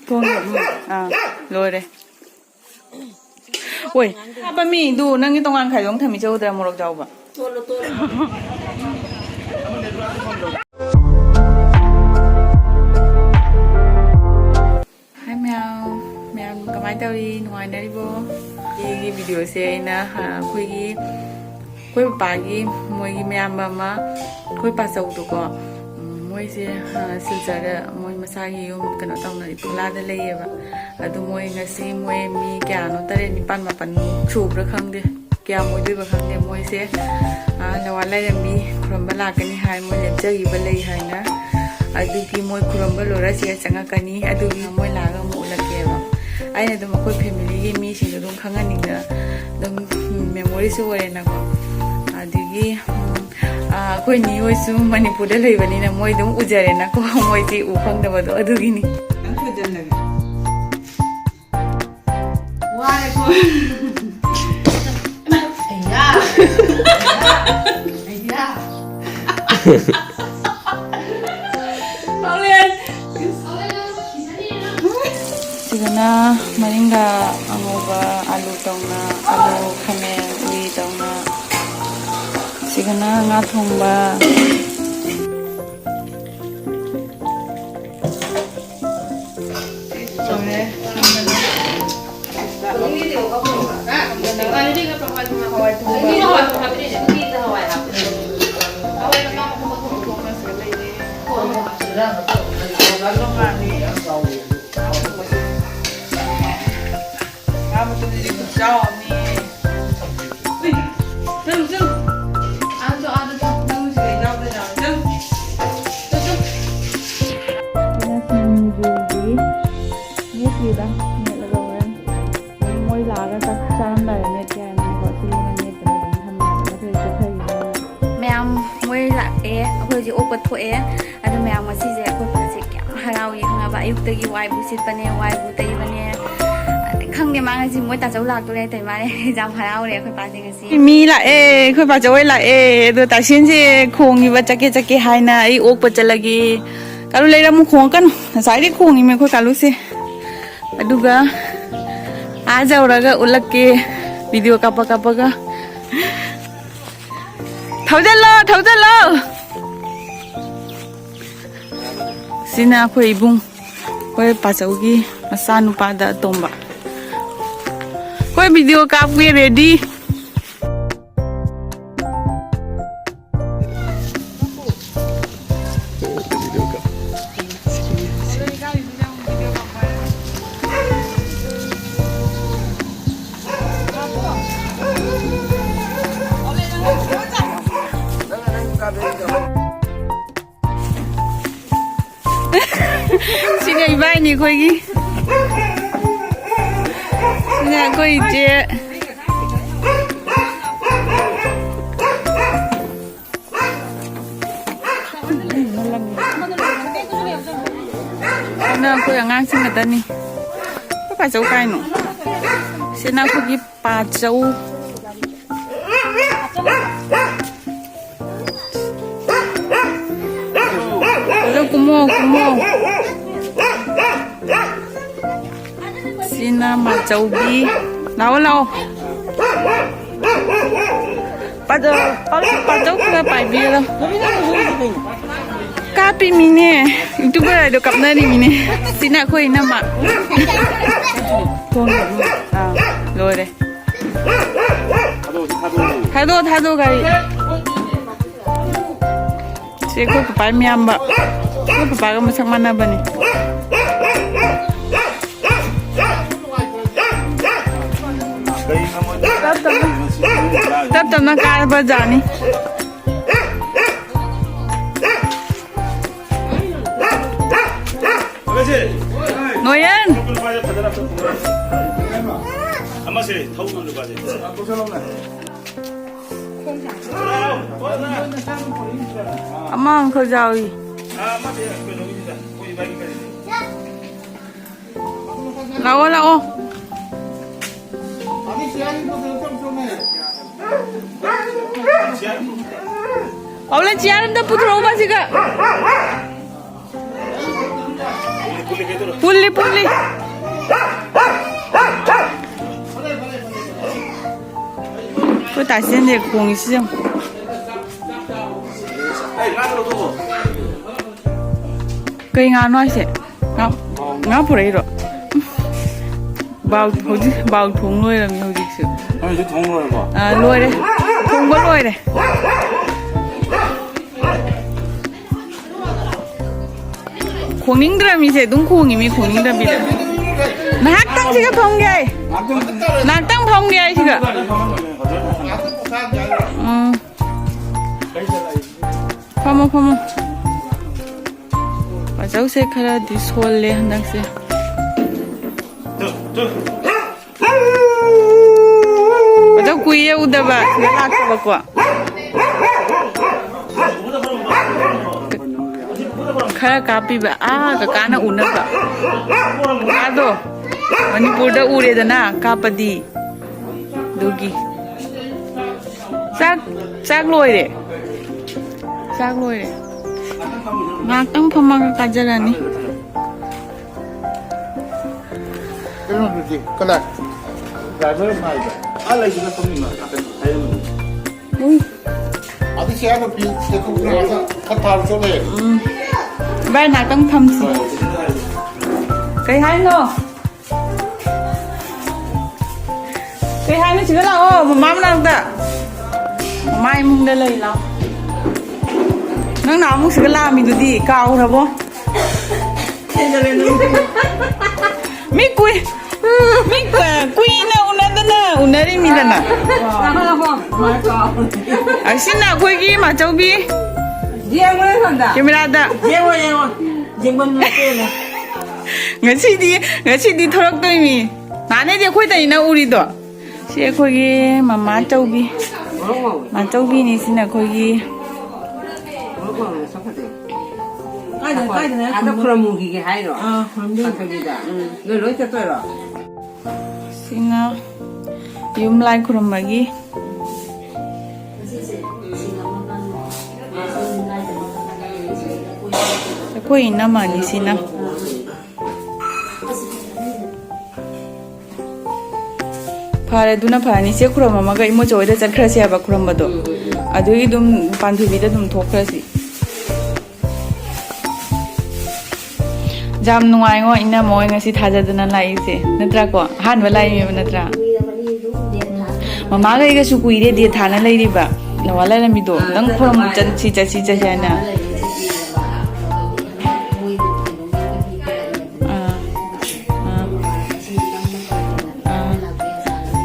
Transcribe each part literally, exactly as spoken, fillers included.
ꯊꯣꯡ ꯂꯣꯟ-, ꯑꯥ, ꯂꯣꯏꯔꯦ꯫ ꯑꯣꯏ, ꯍꯥꯞꯄ ꯃꯤꯗꯨ ꯅꯪꯒꯤ ꯇꯣꯉꯥꯟ ꯈꯥꯏꯗꯣꯛ ꯊꯝꯃꯤ ꯆꯧꯗ꯭ꯔꯥ ꯃꯣꯔꯣꯛ ꯆꯥꯎꯕ? ꯇꯣꯠꯂꯣ, ꯇꯣꯠꯂꯣ꯫ ꯍꯥꯏ ꯃꯌꯥꯝ, ꯃꯌꯥꯝ ꯀꯃꯥꯏꯅ ꯇꯧꯔꯤ? ꯅꯨꯡꯉꯥꯏꯅꯔꯤꯕꯣ? ꯑꯩꯒꯤ ꯚꯤꯗꯤꯑꯣꯁꯦ ꯑꯩꯅ, ꯑ, ꯑꯩꯈꯣꯏꯒꯤ, ꯑꯩꯈꯣꯏ ꯄꯄꯥꯒꯤ ꯃꯣꯏꯒꯤ ꯃꯌꯥꯝꯕ ꯑꯃ, ꯑꯩꯈꯣꯏ ꯄꯥꯆꯧꯗꯣꯀꯣ, ꯎꯝ, ꯃꯣꯏꯁꯦ, ꯑ, ꯁꯤꯜꯆꯔꯗ ꯃꯣꯏ ꯃꯁꯥꯒꯤ ꯌꯨꯝ ꯀꯩꯅꯣ ꯇꯧꯅ ꯏꯄꯨꯂꯥꯗ ꯂꯩꯌꯦꯕ꯫ ꯑꯗꯨ ꯃꯣꯏ ꯉꯁꯤ ꯃꯣꯏ ꯃꯤ ꯀꯌꯥꯅꯣ, ꯇꯔꯦꯠ, ꯅꯤꯄꯥꯟ, ꯃꯥꯄꯟꯃꯨꯛ ꯁꯨꯕ꯭ꯔꯥ ꯈꯪꯗꯦ꯫ ꯀꯌꯥꯝ ꯑꯣꯏꯗꯣꯏꯕ ꯈꯪꯗꯦ꯫ ꯃꯣꯏꯁꯦ, ꯑ, ꯂꯋꯥ ꯂꯥꯏꯔꯦꯝꯕꯤ ꯈꯨꯔꯨꯝꯕ ꯂꯥꯛꯀꯅꯤ ꯍꯥꯏ, ꯃꯣꯏ ꯂꯦꯞꯆꯈꯤꯕ ꯂꯩ ꯍꯥꯏꯅ꯫ ꯑꯗꯨꯒꯤ ꯃꯣꯏ ꯈꯨꯔꯨꯝꯕ ꯂꯣꯏꯔ ꯁꯤꯗ ꯆꯪꯉꯛꯀꯅꯤ꯫ ꯑꯗꯨꯒꯤ ꯃꯣꯏ ꯂꯥꯛꯑꯒ ꯑꯃꯨꯛ ꯎꯠꯂꯛꯀꯦꯕ꯫ ꯑꯩꯅ ꯑꯗꯨꯝ ꯑꯩꯈꯣꯏ ꯐꯦꯃꯤꯂꯤꯒꯤ ꯃꯤꯁꯤꯡꯗꯣ ꯑꯗꯨꯝ ꯈꯪꯍꯟꯅꯤꯡꯗꯅ ꯑꯗꯨꯝ, ꯎꯝ, ꯃꯦꯃꯣꯔꯤꯁꯨ ꯑꯣꯏꯔꯦꯅꯀꯣ꯫ ꯑꯗꯒꯤ, ꯎꯝ, ꯑ, ꯑꯩꯈꯣꯏ ꯅꯤꯍꯣꯏꯁꯨ ꯃꯅꯤꯄꯨꯔꯗ ꯂꯩꯕꯅꯤꯅ ꯃꯣꯏ ꯑꯗꯨꯝ ꯎꯖꯔꯦꯅꯀꯣ꯫ ꯃꯣꯏꯗꯤ ꯎ ꯐꯪꯗꯕꯗꯣ ꯑꯗꯨꯒꯤꯅꯤ꯫ ꯅꯪ ꯊꯣꯏꯖꯜꯂꯒꯦ꯫ ꯋꯥꯔꯦꯀꯣ꯫ ꯑꯩꯌꯥ꯫ ꯑꯩꯌꯥ꯫ ꯁꯤꯗꯅ ꯃꯔꯤꯡꯒꯥ ꯑꯉꯧꯕ, ꯑꯂꯨ ꯇꯧꯅ, ꯑꯂꯨ, ꯈꯥꯃꯦꯟ, ꯎꯔꯤ ꯇꯧꯅ꯫ ꯁꯤꯒꯅ ꯉꯥ ꯊꯣꯡꯕ꯫ ꯉꯥ ꯃꯇꯨꯝꯁꯤꯗꯤ ꯈꯨꯆꯥꯎ ꯑꯃꯅꯤ꯫ ꯎꯏ, ꯆꯪ, ꯆꯪ꯫ ꯑꯥꯗ ꯆꯪ, ꯑꯥꯗ ꯆꯪ꯫ ꯅꯪ ꯁꯤꯗ ꯌꯥꯎꯗꯣꯏꯔꯣ? ꯆꯪ꯫ ꯆꯪ, ꯆꯪ꯫ ꯁꯤꯅ ꯁꯤꯡꯖꯨꯒꯤ ꯃꯦꯠꯇ꯭ꯔꯤꯗ, ꯃꯦꯠꯂꯒ ꯍꯣꯔꯦꯟ ꯃꯣꯏ ꯂꯥꯛꯑꯒ ꯆꯥꯛ ꯆꯥꯔꯝꯗꯥꯏꯗ ꯃꯦꯠꯀꯦ ꯍꯥꯏꯅꯀꯣ, ꯁꯤꯒꯤ ꯃꯦꯠꯄꯗ ꯑꯗꯨꯝ ꯊꯝꯃꯦ꯫ ꯃꯊꯣꯏ ꯆꯠꯈ꯭ꯔꯒꯦ꯫ ꯃꯌꯥꯝ ꯃꯣꯏ ꯂꯥꯛꯑꯦ, ꯑꯩꯈꯣꯏ ꯍꯧꯖꯤꯛ ꯑꯣꯛꯄ ꯊꯣꯛꯑꯦ꯫ ꯑꯗꯣ ꯃꯌꯥꯝ ꯉꯁꯤꯁꯦ ꯑꯩꯈꯣꯏ ꯄꯥꯁꯦ ꯀꯌꯥꯝ ꯍꯔꯥꯎꯏ ꯈꯪꯉꯕ? ꯑꯌꯨꯛꯇꯒꯤ ꯋꯥꯏꯕꯨ ꯁꯤꯠꯄꯅꯦ, ꯋꯥꯏꯕꯨ ꯇꯩꯕꯅꯦ꯫ ꯈꯪꯗꯦ, ꯃꯥ ꯉꯁꯤ ꯃꯣꯏ ꯇꯥꯆꯧ ꯂꯥꯛꯇꯣꯔꯦ ꯇꯧ ꯃꯥꯜꯂꯦ꯫ ꯌꯥꯝ ꯍꯔꯥꯎꯔꯦ ꯑꯩꯈꯣꯏ ꯄꯥꯁꯦ ꯉꯁꯤ꯫ ꯃꯤ ꯂꯥꯛꯑꯦ, ꯑꯩꯈꯣꯏ ꯄꯥꯆꯧ ꯍꯣꯏ ꯂꯥꯛꯑꯦ꯫ ꯑꯗꯣ ꯇꯥꯏꯁꯦꯟꯁꯦ ꯈꯣꯡꯉꯤꯕ ꯆꯠꯀꯦ ꯆꯠꯀꯦ ꯍꯥꯏꯅ, ꯑꯩ ꯑꯣꯛꯄ ꯆꯠꯂꯒꯦ꯫ ꯀꯥꯂꯨ, ꯂꯩꯔꯝꯃꯨ, ꯈꯣꯡꯉꯛꯀꯅꯨ꯫ ꯉꯁꯥꯏꯗꯩ ꯈꯣꯡꯉꯤꯃꯤ ꯑꯩꯈꯣꯏ ꯀꯥꯂꯨꯁꯦ꯫ ꯑꯗꯨꯒ ꯑꯥ ꯌꯧꯔꯒ ꯎꯠꯂꯛꯀꯦ, ꯚꯤꯗꯤꯑꯣ ꯀꯥꯞꯄ ꯀꯥꯞꯄꯒ꯫ ꯊꯧꯖꯜꯂꯣ, ꯊꯧꯖꯜꯂꯣ꯫ ꯁꯤꯅ ꯑꯩꯈꯣꯏ ꯏꯕꯨꯡ, ꯑꯩꯈꯣꯏ ꯄꯥꯆꯧꯒꯤ ꯃꯆꯥꯅꯨꯄꯥꯗ ꯑꯇꯣꯝꯕ꯫ ꯑꯩꯈꯣꯏ ꯚꯤꯗꯤꯑꯣ ꯀꯥꯞꯀꯦ, ꯔꯦꯗꯤ꯫ ꯁꯤꯅ ꯏꯕꯥꯏꯅꯤ ꯑꯩꯈꯣꯏꯒꯤ꯫ ꯁꯤꯅ ꯑꯩꯈꯣꯏ ꯏꯆꯦ꯫ ꯁꯤꯅ ꯑꯩꯈꯣꯏ ꯑꯉꯥꯡꯁꯤꯡ ꯈꯛꯇꯅꯤ꯫ ꯑꯩꯈꯣꯏ ꯄꯥꯆꯧ ꯀꯥꯏꯅꯣ? ꯁꯤꯅ ꯑꯩꯈꯣꯏꯒꯤ ꯄꯥꯆꯧ꯫ ꯑꯗꯣ ꯀꯨꯝꯃꯣ, ꯀꯨꯝꯃꯣ꯫ ꯁꯤꯅ ꯃꯥꯆꯧꯕꯤ꯫ ꯂꯥꯛꯑꯣ, ꯂꯥꯛꯑꯣ꯫ ꯄꯥꯆꯧ, ꯄꯥꯆꯧ ꯈꯔ ꯄꯥꯏꯕꯤꯔꯣ꯫ ꯀꯥꯞꯄꯤ ꯃꯤꯅꯦ꯫ ꯌꯨꯇ꯭ꯌꯨꯕꯔ ꯍꯥꯏꯗꯣ ꯀꯥꯞꯅꯔꯤ ꯃꯤꯅꯦ꯫ ꯁꯤꯅ ꯑꯩꯈꯣꯏ ꯏꯅꯝꯃ꯫ ꯑꯥ, ꯂꯣꯏꯔꯦ꯫ ꯊꯥꯗꯣꯛꯑꯣ, ꯊꯥꯗꯣꯛꯑꯣ ꯒꯥꯔꯤ꯫ ꯁꯤ ꯑꯩꯈꯣꯏ ꯄꯄꯥꯒꯤ ꯃꯌꯥꯝꯕ꯫ ꯑꯩꯈꯣꯏ ꯄꯄꯥꯒ ꯃꯁꯛ ꯃꯥꯟꯅꯕꯅꯤ꯫ ꯇꯞ ꯇꯞꯅ ꯀꯥꯔꯕ ꯖꯥꯠꯅꯤ꯫ ꯅꯣꯌꯟ! ꯑꯃꯁꯦ ꯊꯧ ꯉꯝꯗꯕꯁꯦ꯫ ꯑꯃ ꯑꯃꯈꯛ ꯌꯥꯎꯏ꯫ ꯂꯥꯛꯑꯣ, ꯂꯥꯛꯑꯣ꯫ ꯄꯥꯎꯂꯦꯟ, ꯆꯤꯌꯥꯔ ꯑꯝꯇ ꯄꯨꯊꯣꯔꯛꯎꯕ ꯁꯤꯒ꯫ ꯄꯨꯜꯂꯤ, ꯄꯨꯜꯂꯤ꯫ ꯑꯩꯈꯣꯏ ꯇꯥꯏꯁꯦꯟꯁꯦ ꯈꯣꯡꯉꯤꯁꯤ ꯌꯦꯡꯉꯨ꯫ ꯀꯩ ꯉꯥꯅꯣ ꯍꯥꯏꯁꯦ? ꯉꯥ, ꯉꯥ ꯄꯨꯔꯛꯏꯔꯣ? ꯕꯥꯎ, ꯍꯧꯖꯤꯛ ꯕꯥꯎ ꯊꯣꯡ ꯂꯣꯏꯔꯝꯃꯦ ꯍꯧꯖꯤꯛꯁꯨ꯫ ꯅꯣꯏꯁꯨ ꯊꯣꯡ ꯂꯣꯏꯔꯕꯣ? ꯑꯥ, ꯂꯣꯏꯔꯦ꯫ ꯊꯣꯡꯕ ꯂꯣꯏꯔꯦ꯫ ꯈꯣꯡꯅꯤꯡꯗ꯭ꯔꯃꯤꯁꯦ ꯑꯗꯨꯝ ꯈꯣꯡꯉꯤꯃꯤ, ꯈꯣꯡꯅꯤꯡꯗꯕꯤꯗ꯫ ꯉꯥꯏꯍꯥꯛꯇꯪ ꯁꯤꯒ ꯐꯝꯒꯦ ꯑꯩ꯫ ꯉꯥꯏꯍꯥꯛꯇꯪ ꯐꯝꯒꯦ ꯑꯩ ꯁꯤꯒ꯫ ꯎꯝ꯫ ꯐꯝꯃꯣ, ꯐꯝꯃꯣ꯫ ꯄꯥꯆꯧꯁꯦ ꯈꯔꯗꯤ ꯁꯣꯜꯂꯦ ꯍꯟꯗꯛꯁꯦ꯫ ꯑꯗꯣ ꯀꯨꯏꯔꯦ ꯎꯗꯕ, ꯁꯤꯗ ꯂꯥꯛꯇꯕꯀꯣ꯫ ꯈꯔ ꯀꯥꯞꯄꯤꯕ, ꯑꯥ, ꯀꯀꯥꯅ ꯎꯅꯕ꯫ ꯀꯀꯥꯗꯣ ꯃꯅꯤꯄꯨꯔꯗ ꯎꯔꯦꯗꯅ ꯀꯥꯞꯄꯗꯤ꯫ ꯑꯗꯨꯒꯤ꯫ ꯆꯥꯛ, ꯆꯥꯛ ꯂꯣꯏꯔꯦ꯫ ꯆꯥꯛ ꯂꯣꯏꯔꯦ꯫ ꯉꯥꯏꯍꯥꯛꯇꯪ ꯐꯝꯃꯒ ꯀꯥꯖꯔꯅꯤ꯫ ꯀꯩꯅꯣꯗꯨꯗꯤ ꯀꯗꯥꯏ? ꯗ꯭ꯔꯥꯏꯚꯔ ꯉꯥꯏꯕ꯫ ꯑꯥ, ꯂꯩꯁꯤꯗ ꯐꯝꯃꯤꯃ ꯅꯥꯀꯟ ꯍꯥꯏꯔꯝꯕꯅꯤ꯫ ꯎꯝ꯫ ꯑꯗꯨ ꯁꯤ ꯑꯥ ꯅꯨꯄꯤ ꯆꯦꯇꯨꯛꯅ ꯈꯔ ꯊꯥꯕ ꯆꯠꯂꯦ꯫ ꯎꯝ꯫ ꯚꯥꯏ, ꯉꯥꯏꯍꯥꯛꯇꯪ ꯐꯝꯁꯤ꯫ ꯀꯩ ꯍꯥꯏꯅꯣ? ꯀꯩ ꯍꯥꯏꯅꯣ? ꯁꯤꯗ ꯂꯥꯛꯑꯣ, ꯃꯃꯥ ꯃꯅꯥꯛꯇ꯫ ꯃꯃꯥ ꯏꯃꯨꯡꯗ ꯂꯩ, ꯂꯥꯛꯑꯣ꯫ ꯅꯪ ꯅꯍꯥꯟꯃꯨꯛ ꯁꯤꯗ ꯂꯥꯛꯑꯝꯃꯤꯗꯨꯗꯤ ꯀꯥꯎꯈ꯭ꯔꯕꯣ? ꯃꯤ ꯀꯨꯏ-, ꯃꯤ ꯀꯨꯏꯅ ꯎꯅꯗꯅ ꯎꯅꯔꯤꯃꯤꯗꯅ꯫ ꯉꯥꯏꯈꯣ, ꯉꯥꯏꯈꯣ꯫ ꯑꯁꯤꯅ ꯑꯩꯈꯣꯏꯒꯤ ꯃꯥꯆꯧꯕꯤ꯫ ꯌꯦꯡꯉꯨꯅꯦ ꯁꯣꯝꯗ꯫ ꯀꯦꯃꯦꯔꯥꯗ꯫ ꯌꯦꯡꯉꯣ, ꯌꯦꯡꯉꯣ꯫ ꯌꯦꯡꯐꯝ ꯅꯠꯇꯦꯅꯦ꯫ ꯉꯁꯤꯗꯤ, ꯉꯁꯤꯗꯤ ꯊꯣꯔꯛꯇꯣꯏꯅꯤ꯫ ꯅꯍꯥꯟꯅꯩꯗꯤ ꯑꯩꯈꯣꯏꯗꯅꯤꯅ ꯎꯔꯤꯗꯣ꯫ ꯁꯤ ꯑꯩꯈꯣꯏꯒꯤ ꯃꯃꯥ ꯆꯧꯕꯤ꯫ ꯃꯃꯥ ꯆꯧꯕꯤꯅꯤ ꯁꯤꯅ ꯑꯩꯈꯣꯏꯒꯤ꯫ ꯀꯥꯏꯗꯅꯣ, ꯀꯥꯏꯗꯅꯣ? ꯑꯥꯗ ꯈꯨꯔꯨꯝꯃꯨꯈꯤꯒꯦ ꯍꯥꯏꯔꯣ? ꯑꯥ, ꯈꯨꯔꯨꯝꯗꯣꯏꯅꯤ꯫ ꯄꯥꯟꯊꯣꯏꯕꯤꯗ? ꯎꯝ꯫ ꯅꯣꯏ ꯂꯣꯏ ꯆꯠꯇꯣꯏꯔꯣ? ꯁꯤꯅ ꯌꯨꯝ ꯂꯥꯏ ꯈꯨꯔꯨꯝꯕꯒꯤ꯫ ꯑꯩꯈꯣꯏ ꯏꯅꯝꯃꯅꯤ ꯁꯤꯅ꯫ ꯐꯔꯦ, ꯑꯗꯨꯅ ꯐꯔꯅꯤ꯫ ꯆꯦ ꯈꯨꯔꯝꯃꯝꯃꯒ ꯏꯃꯣꯆꯧ ꯍꯣꯏꯗ ꯆꯠꯈ꯭ꯔꯁꯦ ꯍꯥꯏꯕ ꯈꯨꯔꯝꯕꯗꯣ꯫ ꯎꯝ, ꯎꯝ, ꯎꯝ꯫ ꯑꯗꯨꯒꯤ ꯑꯗꯨꯝ ꯄꯥꯟꯊꯣꯏꯕꯤꯗ ꯑꯗꯨꯝ ꯊꯣꯛꯈ꯭ꯔꯁꯤ꯫ ꯌꯥꯝ ꯅꯨꯡꯉꯥꯏꯉꯣ, ꯏꯅꯝꯃ ꯍꯣꯏ ꯉꯁꯤ ꯊꯥꯖꯗꯅ ꯂꯥꯛꯏꯁꯦ, ꯅꯠꯇ꯭ꯔꯥꯀꯣ? ꯑꯍꯥꯟꯕ ꯂꯥꯛꯏꯅꯦꯕ, ꯅꯠꯇ꯭ꯔꯥ? ꯃꯃꯥꯒ ꯑꯩꯒꯁꯨ ꯀꯨꯏꯔꯦ date ꯊꯥꯅ ꯂꯩꯔꯤꯕ꯫ ꯅꯋꯥ ꯂꯥꯏꯔꯝꯃꯤꯗꯣ ꯑꯝꯇꯪ ꯈꯨꯔꯨꯝ ꯆꯠꯁꯤ, ꯆꯠꯁꯤ, ꯆꯠꯁꯤ ꯍꯥꯏꯅ꯫ ꯑꯥ, ꯑꯥ, ꯑꯥ꯫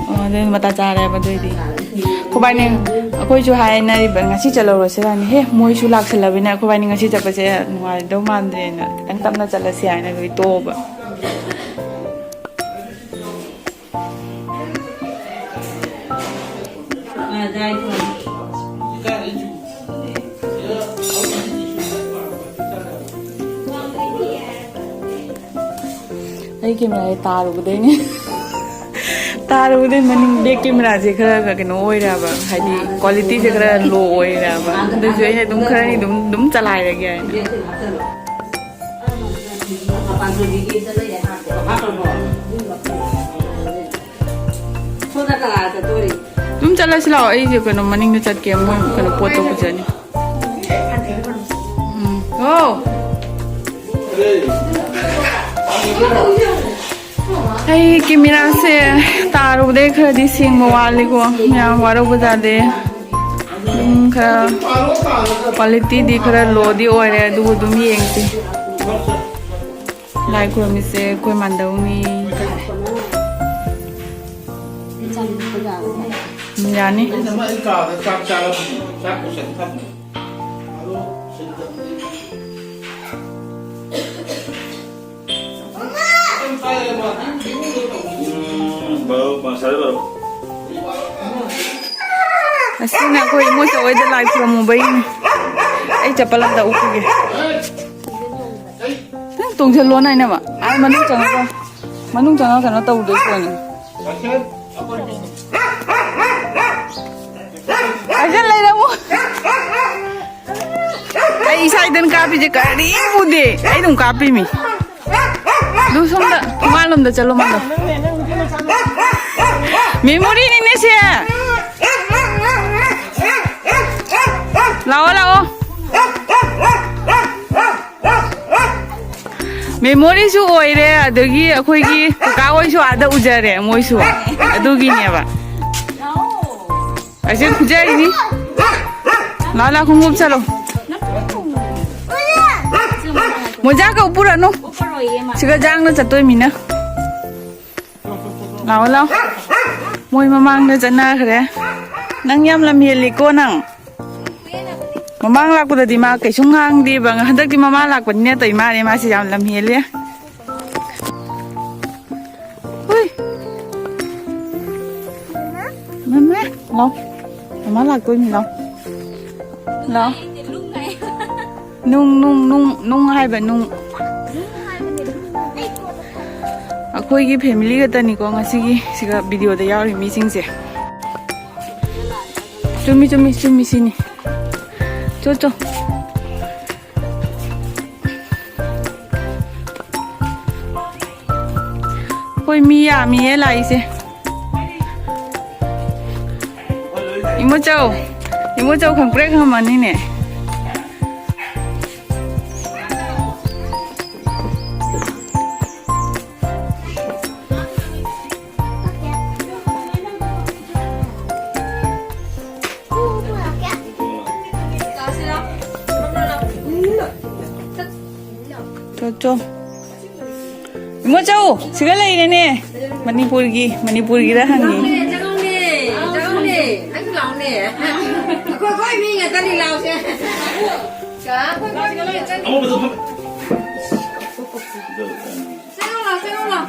ꯑꯣ, ꯑꯗꯨꯗꯤ ꯃꯇꯥ ꯆꯥꯔꯦꯕ ꯑꯗꯨꯏꯗꯤ꯫ ꯑꯩꯈꯣꯏꯕꯥꯏꯅꯤ, ꯑꯩꯈꯣꯏꯁꯨ ꯍꯥꯏꯅꯔꯤꯕ ꯉꯁꯤ ꯆꯠꯍꯧꯔꯁꯤꯔꯅ꯫ ꯍꯦ, ꯃꯣꯏꯁꯨ ꯂꯥꯛꯁꯜꯂꯕꯅꯤꯅ ꯑꯩꯈꯣꯏꯕꯥꯏꯅꯤ ꯉꯁꯤ ꯆꯠꯄꯁꯦ ꯅꯨꯡꯉꯥꯏꯗꯧ ꯃꯥꯟꯗ꯭ꯔꯦꯅ ꯈꯤꯇꯪ ꯇꯞꯅ ꯆꯠꯂꯁꯤ ꯍꯥꯏꯅ ꯑꯗꯨꯒꯤ ꯇꯣꯛꯑꯕ꯫ ꯑꯩ camera ꯁꯦ ꯇꯥꯔꯨꯕꯗꯩꯅꯦ꯫ ꯇꯥꯔꯨꯕꯗꯩ ꯃꯅꯤꯡ back camera ꯁꯦ ꯈꯔ ꯀꯩꯅꯣ ꯑꯣꯏꯔꯦꯕ, ꯍꯥꯏꯗꯤ quality ꯁꯦ ꯈꯔ low ꯑꯣꯏꯔꯦꯕ꯫ ꯑꯗꯨꯁꯨ ꯑꯩꯅ ꯑꯗꯨꯝ ꯈꯔꯅꯤ ꯑꯗꯨꯝ, ꯑꯗꯨꯝ ꯆꯂꯥꯏꯔꯒꯦ ꯍꯥꯏꯅ꯫ ꯁꯣꯝꯗ ꯀꯅꯥ ꯆꯠꯇꯣꯔꯤ? ꯑꯗꯨꯝ ꯆꯠꯂꯁꯤ ꯂꯥꯛꯑꯣ, ꯑꯩꯁꯦ ꯀꯩꯅꯣ ꯃꯅꯤꯡꯗ ꯆꯠꯀꯦ, ꯃꯣꯏ ꯀꯩꯅꯣ ꯄꯣꯠꯇꯣ ꯄꯨꯖꯅꯤ꯫ ꯎꯝ꯫ ꯍꯣ꯫ ꯑꯩ camera ꯁꯦ ꯇꯥꯔꯨꯕꯗꯩ ꯈꯔꯗꯤ ꯁꯦꯡꯕ ꯋꯥꯠꯂꯤꯀꯣ, ꯃꯌꯥꯝ ꯋꯥꯔꯧꯕ ꯌꯥꯗꯦ꯫ ꯑꯗꯨꯝ ꯈꯔ quality ꯗꯤ ꯈꯔ low ꯗꯤ ꯑꯣꯏꯔꯦ, ꯑꯗꯨꯕꯨ ꯑꯗꯨꯝ ꯌꯦꯡꯁꯤ꯫ ꯂꯥꯏ ꯈꯨꯔꯨꯝꯃꯤꯁꯦ ꯑꯩꯈꯣꯏ ꯃꯥꯟꯗꯧꯅꯤ꯫ ꯎꯝ, ꯌꯥꯅꯤ꯫ ꯑꯩꯅ ꯃꯥ ꯑꯩ ꯀꯥꯗ ꯆꯥꯛ ꯆꯥꯔꯝꯕꯅꯤ, ꯆꯥꯛ ꯄꯨꯁꯟ ꯊꯝꯃꯦ꯫ ꯎꯝ, ꯕꯥꯔꯣ, ꯁꯥꯔꯦ ꯕꯥꯔꯣ꯫ ꯑꯁꯤꯅ ꯑꯩꯈꯣꯏ ꯏꯃꯣꯏ ꯆꯧꯍꯣꯏꯗ ꯂꯥꯏ ꯈꯨꯔꯨꯝꯃꯨꯕꯩꯅꯦ꯫ ꯑꯩ ꯆꯄꯜ ꯑꯝꯇ ꯎꯞꯈꯤꯒꯦ꯫ ꯅꯪ ꯇꯣꯡꯁꯤꯜꯂꯣ ꯅꯥꯏꯅꯕ꯫ ꯑꯥ, ꯃꯅꯨꯡ ꯆꯪꯉꯒ, ꯃꯅꯨꯡ ꯆꯪꯉꯒ ꯀꯩꯅꯣ ꯇꯧꯗꯣꯏ ꯄꯣꯠꯅꯤ꯫ ꯑꯁꯤꯗ ꯂꯩꯔꯝꯃꯨ꯫ ꯑꯩ ꯏꯁꯥ ꯏꯊꯟ ꯀꯥꯞꯄꯤꯁꯦ ꯀꯔꯤꯝ ꯎꯗꯦ꯫ ꯑꯩ ꯑꯗꯨꯝ ꯀꯥꯞꯄꯤꯃꯤ꯫ ꯑꯗꯨ ꯁꯣꯝꯗ ꯊꯣꯡꯒꯥꯜꯂꯣꯝꯗ ꯆꯠꯂꯣ ꯃꯥꯗꯣ꯫ ꯃꯦꯃꯣꯔꯤꯅꯤꯅꯦ ꯁꯦ꯫ ꯂꯥꯛꯑꯣ, ꯂꯥꯛꯑꯣ꯫ ꯃꯦꯃꯣꯔꯤꯁꯨ ꯑꯣꯏꯔꯦ, ꯑꯗꯒꯤ ꯑꯩꯈꯣꯏꯒꯤ ꯀꯀꯥ ꯍꯣꯏꯁꯨ ꯑꯥꯗ ꯎꯖꯔꯦ, ꯃꯣꯏꯁꯨ꯫ ꯑꯗꯨꯒꯤꯅꯦꯕ꯫ ꯑꯁꯤ ꯐꯨꯖꯔꯤꯅꯤ꯫ ꯂꯥꯛꯑꯣ, ꯂꯥꯛꯑꯣ, ꯈꯣꯡꯎꯞ ꯆꯠꯂꯣ꯫ ꯃꯣꯖꯥꯒ ꯎꯞꯄꯨꯔꯅꯨ꯫ ꯁꯤꯒ ꯖꯥꯡꯅ ꯆꯠꯇꯣꯏ ꯃꯤꯅ꯫ ꯂꯥꯛꯑꯣ, ꯂꯥꯛꯑꯣ꯫ ꯃꯣꯏ ꯃꯃꯥꯡꯗ ꯆꯠꯅꯈ꯭ꯔꯦ꯫ ꯅꯪ ꯌꯥꯝ ꯂꯝ ꯍꯦꯜꯂꯤꯀꯣ ꯅꯪ꯫ ꯃꯃꯥꯡ ꯂꯥꯛꯄꯗꯗꯤ ꯃꯥ ꯀꯩꯁꯨꯝ ꯉꯥꯡꯗꯦꯕ, ꯍꯟꯗꯛꯇꯤ ꯃꯃꯥ ꯂꯥꯛꯄꯅꯤꯅ ꯇꯧ ꯃꯥꯜꯂꯦ, ꯃꯥꯁꯤ ꯌꯥꯝ ꯂꯝ ꯍꯦꯜꯂꯦ꯫ ꯍꯨꯏ꯫ ꯃꯃꯥ, ꯂꯥꯎ꯫ ꯃꯃꯥ ꯂꯥꯛꯇꯣꯏꯅꯤ, ꯂꯥꯎ꯫ ꯂꯥꯎ꯫ ꯅꯨꯡ, ꯅꯨꯡ, ꯅꯨꯡ, ꯅꯨꯡ ꯍꯥꯏꯕ, ꯅꯨꯡ꯫ ꯑꯩꯈꯣꯏꯒꯤ ꯐꯦꯃꯤꯂꯤ ꯈꯛꯇꯅꯤꯀꯣ ꯉꯁꯤꯒꯤ ꯁꯤꯒ ꯚꯤꯗꯤꯑꯣꯗ ꯌꯥꯎꯔꯤ ꯃꯤꯁꯤꯡꯁꯦ꯫ ꯆꯨꯝꯃꯤ, ꯆꯨꯝꯃꯤ, ꯆꯨꯝꯃꯤ, ꯁꯤꯅꯤ꯫ ꯆꯣ, ꯆꯣ꯫ ꯑꯩꯈꯣꯏ ꯃꯤ ꯌꯥꯝꯃꯤꯌꯦ ꯂꯥꯛꯏꯁꯦ꯫ ꯏꯃꯣꯆꯧ, ꯏꯃꯣꯆꯧ ꯈꯪꯄ꯭ꯔꯦꯛ ꯈꯪꯉꯝꯃꯅꯤꯅꯦ꯫ ꯆꯣ, ꯆꯣ꯫ ꯏꯃꯣꯆꯧ, ꯁꯤꯒ ꯂꯩꯔꯦꯅꯦ꯫ ꯃꯅꯤꯄꯨꯔꯒꯤ, ꯃꯅꯤꯄꯨꯔꯒꯤꯔ ꯍꯪꯉꯤ꯫ ꯆꯪꯉꯛꯎꯅꯦ, ꯆꯪꯉꯛꯎꯅꯦ, ꯆꯪꯉꯛꯎꯅꯦ꯫ ꯅꯪꯁꯨ ꯂꯥꯛꯑꯣꯅꯦ꯫ ꯑꯩꯈꯣꯏ, ꯑꯩꯈꯣꯏ ꯃꯤ ꯉꯥꯛꯇꯅꯤ, ꯂꯥꯛꯑꯣꯁꯦ꯫ ꯀꯥ, ꯑꯩꯈꯣꯏ, ꯑꯩꯈꯣꯏ ꯃꯤ ꯉꯥꯛꯇꯅꯤ꯫ ꯆꯪꯉꯛꯑꯣ, ꯂꯥꯛꯑꯣ, ꯆꯪꯉꯛꯑꯣ, ꯂꯥꯛꯑꯣ꯫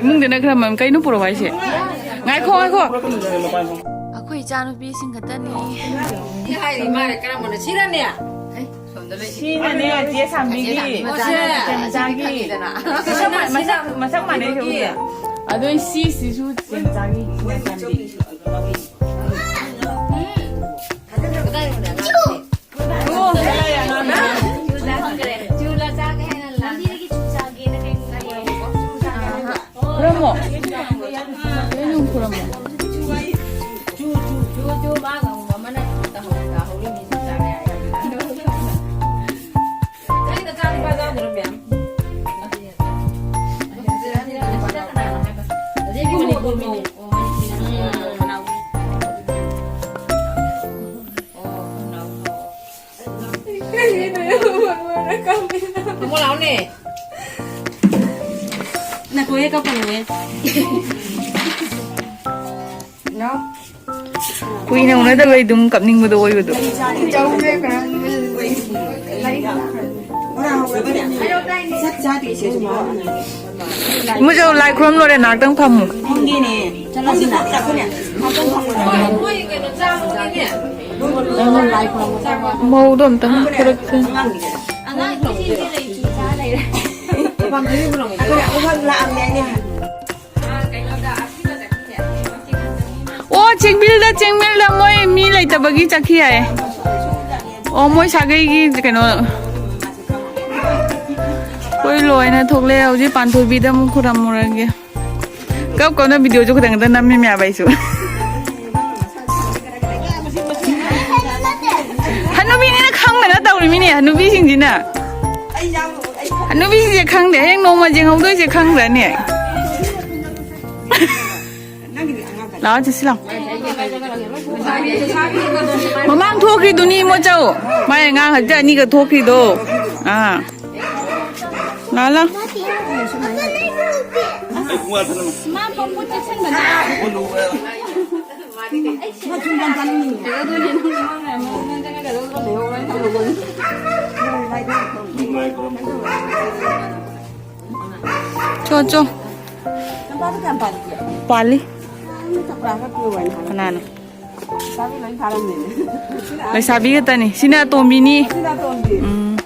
ꯏꯃꯨꯡꯗꯅ ꯈꯔ ꯃꯝ-, ꯀꯩꯅꯣ ꯄꯨꯔꯛꯑꯣ ꯍꯥꯏꯁꯦ? ꯉꯥꯏꯈꯣ, ꯉꯥꯏꯈꯣ꯫ ꯑꯩꯈꯣꯏ ꯏꯆꯥꯅꯨꯄꯤꯁꯤꯡ ꯈꯛꯇꯅꯤ꯫ ꯁꯤ ꯍꯥꯏꯔꯤ ꯃꯥꯅ ꯀꯔꯝꯕꯅꯣ? ꯁꯤꯔꯅꯦ? ꯁꯣꯝꯗ ꯂꯩꯁꯤ꯫ ꯁꯤꯅꯅꯦ, ꯆꯦ ꯁꯥꯝꯕꯤꯒꯤ꯫ ꯑꯣ, ꯁꯦ꯫ ꯆꯦ ꯃꯆꯥꯒꯤ꯫ ꯈꯪꯉꯤꯗꯅ꯫ ꯃꯁꯛ ꯃꯥꯟꯅꯩ, ꯁꯦ ꯎꯗ꯫ ꯑꯗꯣ ꯁꯤꯁꯤꯁꯨ ꯆꯦ ꯃꯆꯥꯒꯤ꯫ ꯀꯗꯥꯏꯗꯅꯣꯅꯦ ꯑꯉꯥꯡꯁꯦ? ꯆꯨ ꯂꯆꯥꯒꯦ ꯍꯥꯏꯅ ꯂꯥꯛ-, ꯂꯝꯕꯤꯗꯒꯤ ꯆꯨ ꯆꯥꯒꯦꯅ ꯀꯩꯅꯣ ꯂꯩꯌꯦ꯫ ꯈꯨꯔꯨꯝꯃꯣ꯫ ꯅꯥꯀꯣꯡꯗ ꯀꯞꯀꯅꯨꯍꯦ꯫ ꯀꯨꯏꯅ ꯎꯅꯗꯕꯩ ꯑꯗꯨꯝ ꯀꯞꯅꯤꯡꯕꯗꯣ ꯑꯣꯏꯕꯗꯣ꯫ ꯃꯣꯏꯁꯨ ꯂꯥꯏ ꯈꯨꯔꯨꯝ ꯂꯣꯏꯔꯦ, ꯉꯥꯏꯍꯥꯛꯇꯪ ꯐꯝꯃꯨ꯫ ꯃꯧꯗꯣ ꯑꯝꯇꯪ ꯄꯨꯔꯛꯁꯦ꯫ ꯑꯣ, ꯆꯦꯡꯕꯤꯜꯗ, ꯆꯦꯡꯕꯤꯜꯗ ꯃꯣꯏ ꯃꯤ ꯂꯩꯇꯕꯒꯤ ꯆꯠꯈꯤ ꯍꯥꯏꯌꯦ꯫ ꯑꯣ, ꯃꯣꯏ ꯁꯥꯒꯩꯒꯤ ꯀꯩꯅꯣ꯫ ꯑꯩꯈꯣꯏ ꯂꯣꯏꯅ ꯊꯣꯛꯂꯛꯑꯦ꯫ ꯍꯧꯖꯤꯛ ꯄꯥꯟꯊꯣꯏꯕꯤꯗ ꯑꯃꯨꯛ ꯈꯨꯔꯝꯃꯨꯔꯒꯦ꯫ ꯀꯞ ꯀꯞꯅ ꯚꯤꯗꯤꯑꯣꯁꯨ ꯈꯤꯇꯪ ꯈꯤꯇꯪ ꯅꯝꯃꯤꯃꯦ ꯍꯥꯏꯕ ꯑꯩꯁꯨ꯫ ꯍꯅꯨꯕꯤꯅꯤꯅ ꯈꯪꯗꯅ ꯇꯧꯔꯤꯃꯤꯅꯦ, ꯍꯅꯨꯕꯤꯁꯤꯡꯁꯤꯅ꯫ ꯍꯅꯨꯕꯤꯁꯤꯡꯁꯦ ꯈꯪꯗꯦ, ꯍꯌꯦꯡ ꯅꯣꯡꯃ ꯌꯦꯡꯍꯧꯗꯣꯏꯁꯦ ꯈꯪꯗ꯭ꯔꯅꯦ? ꯂꯥꯛꯑꯣ, ꯆꯠꯁꯤ ꯂꯥꯛꯑꯣ꯫ ꯃꯃꯥꯡ ꯊꯣꯛꯈ꯭ꯔꯤꯗꯨꯅꯤ, ꯃꯣꯆꯧ꯫ ꯃꯥꯏ ꯑꯉꯥꯡ ꯍꯧꯖꯤꯛ ꯑꯅꯤꯒ ꯊꯣꯛꯈ꯭ꯔꯤꯗꯣ꯫ ꯑꯥ꯫ ꯂꯥꯛꯑꯣ, ꯂꯥꯛꯑꯣ꯫ ꯆꯣ, ꯆꯣ꯫ ꯄꯥꯜꯂꯤ꯫ ꯀꯅꯥꯅꯣ? ꯂꯩꯁꯥꯕꯤ ꯈꯛꯇꯅꯤ꯫ ꯁꯤꯅ ꯑꯇꯣꯝꯕꯤꯅꯤ꯫ ꯎꯝ꯫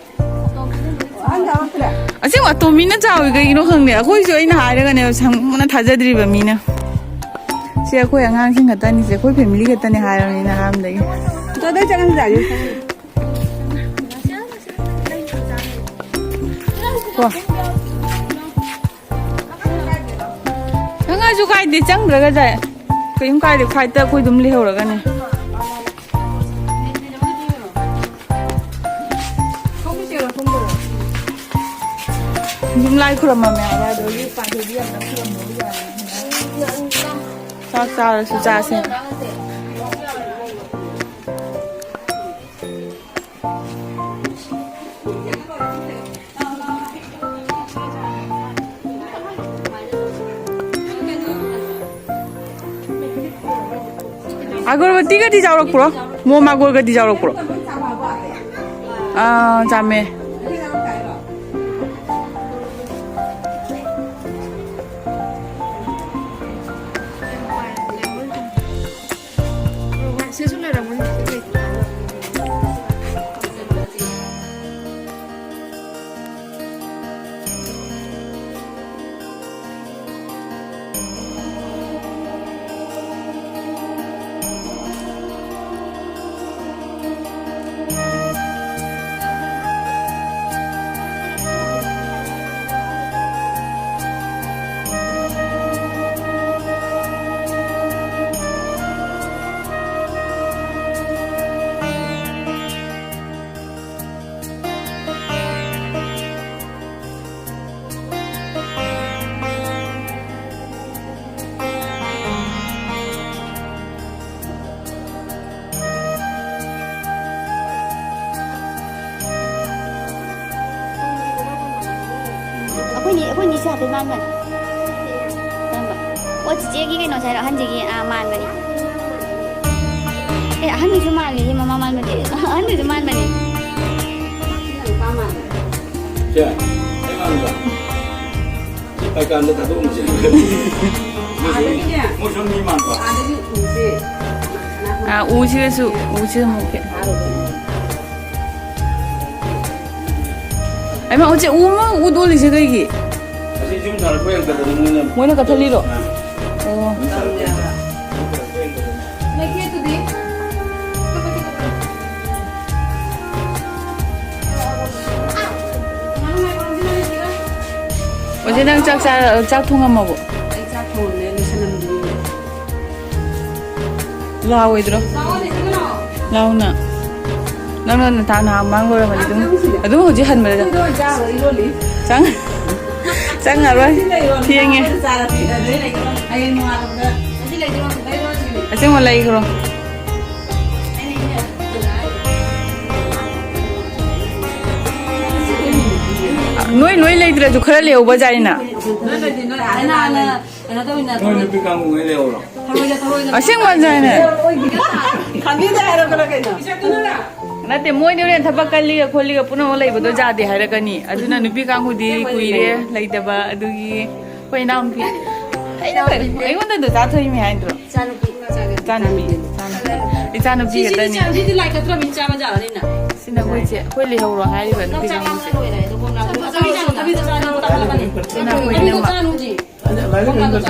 ꯑꯁꯦꯡꯕ ꯑꯇꯣꯝꯕꯤꯅ ꯆꯥꯎꯋꯤ, ꯀꯩꯒꯤꯅꯣ ꯈꯪꯗꯦ꯫ ꯑꯩꯈꯣꯏꯁꯨ ꯑꯩꯅ ꯍꯥꯏꯔꯒꯅꯦ, ꯁꯪꯕꯅ ꯊꯥꯖꯗ꯭ꯔꯤꯕ ꯃꯤꯅ꯫ ꯁꯤ ꯑꯩꯈꯣꯏ ꯑꯉꯥꯡꯁꯤꯡ ꯈꯛꯇꯅꯤ, ꯁꯤ ꯑꯩꯈꯣꯏ ꯐꯦꯃꯤꯂꯤ ꯈꯛꯇꯅꯤ ꯍꯥꯏꯔꯕꯅꯤꯅ ꯑꯍꯥꯟꯕꯗꯒꯤ꯫ ꯀꯣ꯫ ꯉꯥꯁꯨ ꯀꯥꯏꯗꯦ, ꯆꯪꯗ꯭ꯔꯒ ꯆꯥꯏ꯫ ꯀꯩꯝ ꯀꯥꯏꯗꯦ, ꯐ꯭ꯂꯥꯏꯠꯇ ꯑꯩꯈꯣꯏ ꯑꯗꯨꯝ ꯂꯩꯍꯧꯔꯒꯅꯦ꯫ ꯑꯗꯨꯝ ꯂꯥꯏ ꯈꯨꯔꯝꯃꯝꯃꯦ ꯍꯥꯏꯕ, ꯑꯗꯨꯒꯤ ꯄꯥꯟꯊꯣꯏꯕꯤ ꯑꯝꯇ ꯈꯨꯔꯝꯃꯣ ꯌꯥꯔꯦ꯫ ꯆꯥꯛ ꯆꯥꯔꯁꯨ ꯆꯥꯁꯦ꯫ ꯑꯒꯔꯕꯇꯤꯒꯗꯤ ꯌꯥꯎꯔꯛꯄ꯭ꯔꯣ? ꯃꯣꯝ ꯑꯒꯔꯒꯗꯤ ꯌꯥꯎꯔꯛꯄ꯭ꯔꯣ? ꯑꯥ, ꯆꯥꯝꯃꯦ꯫ ꯑꯩꯈꯣꯏꯅꯤ, ꯑꯩꯈꯣꯏꯅꯤ ꯁꯤ ꯍꯥꯏꯐꯦꯠ ꯃꯥꯟꯕꯅꯦ꯫ ꯀꯔꯝꯕ? ꯑꯣ, ꯆꯤꯆꯦꯒꯤ ꯀꯩꯅꯣꯁꯦ ꯍꯥꯏꯔꯣ, ꯑꯍꯟꯁꯤꯒꯤ, ꯑꯥ, ꯃꯥꯟꯕꯅꯤ꯫ ꯑꯦ, ꯑꯍꯟꯗꯨꯁꯨ ꯃꯥꯜꯂꯦ, ꯃꯃꯥ ꯃꯥꯟꯕꯅꯦ꯫ ꯑꯍꯟꯗꯨꯁꯨ ꯃꯥꯟꯕꯅꯦ꯫ ꯁꯦ, ꯑꯩ ꯃꯥꯟꯕ꯭ꯔꯥ? ꯀꯥꯏꯀꯥꯟꯗ ꯊꯥꯗꯣꯛꯑꯝꯁꯦ꯫ ꯃꯣꯏꯁꯨ, ꯃꯣꯏꯁꯨ ꯃꯤ ꯃꯥꯟꯕ꯫ ꯑꯥ, ꯎꯁꯤꯒꯁꯨ, ꯎꯁꯤꯒ ꯑꯃꯨꯛ ꯈꯦꯠꯅꯩ꯫ ꯑꯩꯃ, ꯎꯆꯦ, ꯎ ꯑꯃ ꯎꯗꯣꯂꯤꯁꯦ ꯀꯩꯒꯤ? ꯑꯁꯤ ꯌꯨꯝ ꯁꯥꯔꯛꯄ ꯌꯥꯝ ꯇꯧꯕꯅꯤ ꯃꯣꯏꯅ꯫ ꯃꯣꯏꯅ ꯀꯛꯊꯠꯂꯤꯔꯣ? ꯑꯥ꯫ ꯑꯣ꯫ ꯌꯨꯝ ꯁꯥꯔꯛꯄ ꯌꯥꯝ ꯇꯧꯕꯅꯤ꯫ ꯑꯣꯖꯦ, ꯅꯪ ꯆꯥꯛ ꯆꯥ-, ꯆꯥꯛ ꯊꯣꯡꯉꯝꯃꯕꯣ? ꯑꯩ ꯆꯥꯛ ꯊꯣꯡꯉꯝꯃꯦ, ꯂꯣꯏꯁꯜꯂꯝꯗ꯭ꯔꯤꯌꯦ꯫ ꯂꯥꯎꯑꯣꯏꯗ꯭ꯔꯣ? ꯂꯥꯎꯑꯣꯅꯦ, ꯁꯤꯗ ꯂꯥꯎꯑꯣ꯫ ꯂꯥꯎꯅ꯫ ꯅꯪꯅ ꯅꯇꯥ ꯅꯍꯥꯟ ꯃꯥꯡ ꯂꯣꯏꯔꯝꯃꯗꯤ ꯑꯗꯨꯝ, ꯆꯪꯉꯨ ꯁꯤꯗ꯫ ꯑꯗꯨꯝ ꯍꯧꯖꯤꯛ ꯍꯟꯕꯗ ꯑꯩꯈꯣꯏꯗꯣ ꯆꯥꯔꯣꯏ, ꯏꯔꯣꯜꯂꯤ꯫ ꯆꯪ-, ꯆꯪꯉꯔꯣꯏ꯫ ꯁꯤ ꯂꯩꯔꯣ, ꯊꯦꯡꯉꯦ꯫ ꯅꯨꯡꯗꯥꯡ ꯆꯥꯔꯗꯤ ꯑꯗꯨꯗꯩ ꯂꯩꯔꯣ꯫ ꯍꯌꯦꯡ ꯅꯣꯡꯉꯥꯜꯂꯛꯄꯗ ꯑꯁꯦꯡꯕ ꯂꯩꯈ꯭ꯔꯣ꯫ ꯅꯣꯏ ꯂꯣꯏ ꯂꯩꯗ꯭ꯔꯁꯨ ꯈꯔ ꯂꯩꯍꯧꯕ ꯖꯥꯠꯅꯤꯅ꯫ ꯀꯩꯅꯣ ꯇꯧꯋꯤꯅ ꯅꯣꯏ ꯅꯨꯄꯤ ꯀꯥꯡꯕꯨꯉꯩ ꯂꯩꯍꯧꯔꯣ? ꯊꯔꯣꯏꯗ ꯊꯔꯣꯏꯗ ꯑꯁꯦꯡꯕ ꯍꯥꯏꯅꯦ꯫ ꯈꯥꯝꯕꯤꯗꯦ ꯍꯥꯏꯔꯕ꯭ꯔꯥ ꯀꯩꯅꯣ? ꯅꯠꯇꯦ, ꯃꯣꯏꯗꯤ ꯍꯣꯔꯦꯟ ꯊꯕꯛ ꯀꯜꯂꯤꯒ ꯈꯣꯠꯂꯤꯒ ꯄꯨꯝꯅꯃꯛ ꯂꯩꯕꯗꯣ ꯌꯥꯗꯦ ꯍꯥꯏꯔꯛꯀꯅꯤ꯫ ꯑꯗꯨꯅ ꯅꯨꯄꯤ ꯀꯥꯡꯕꯨꯗꯤ ꯀꯨꯏꯔꯦ ꯂꯩꯇꯕ, ꯑꯗꯨꯒꯤ ꯑꯩꯈꯣꯏ ꯏꯅꯥꯎꯅꯨꯄꯤ꯫ ꯑꯩꯉꯣꯟꯗ ꯑꯗꯨ ꯆꯥꯊꯣꯛꯏꯃꯤ ꯍꯥꯏꯗ꯭ꯔꯣ? ꯏꯆꯥꯅꯨꯄꯤ꯫ ꯏꯆꯥꯅꯨꯄꯤ꯫ ꯏꯆꯥꯅꯨꯄꯤ ꯁꯤꯁꯤꯗꯤ ꯈꯛꯇꯅꯤ꯫ ꯆꯥ-, ꯁꯤꯗꯤ ꯂꯥꯏ ꯀꯠꯇ꯭ꯔꯕꯅꯤ ꯆꯥꯕ ꯌꯥꯔꯅꯤꯅ꯫ ꯁꯤꯅ ꯑꯩꯈꯣꯏ ꯆꯦ, ꯑꯩꯈꯣꯏ ꯂꯩꯍꯧꯔꯣ ꯍꯥꯏꯔꯤꯕ ꯅꯨꯄꯤ ꯀꯥꯡꯕꯨꯁꯦ꯫ ꯁꯤꯅ ꯑꯩꯈꯣꯏ ꯏꯅꯝꯃ꯫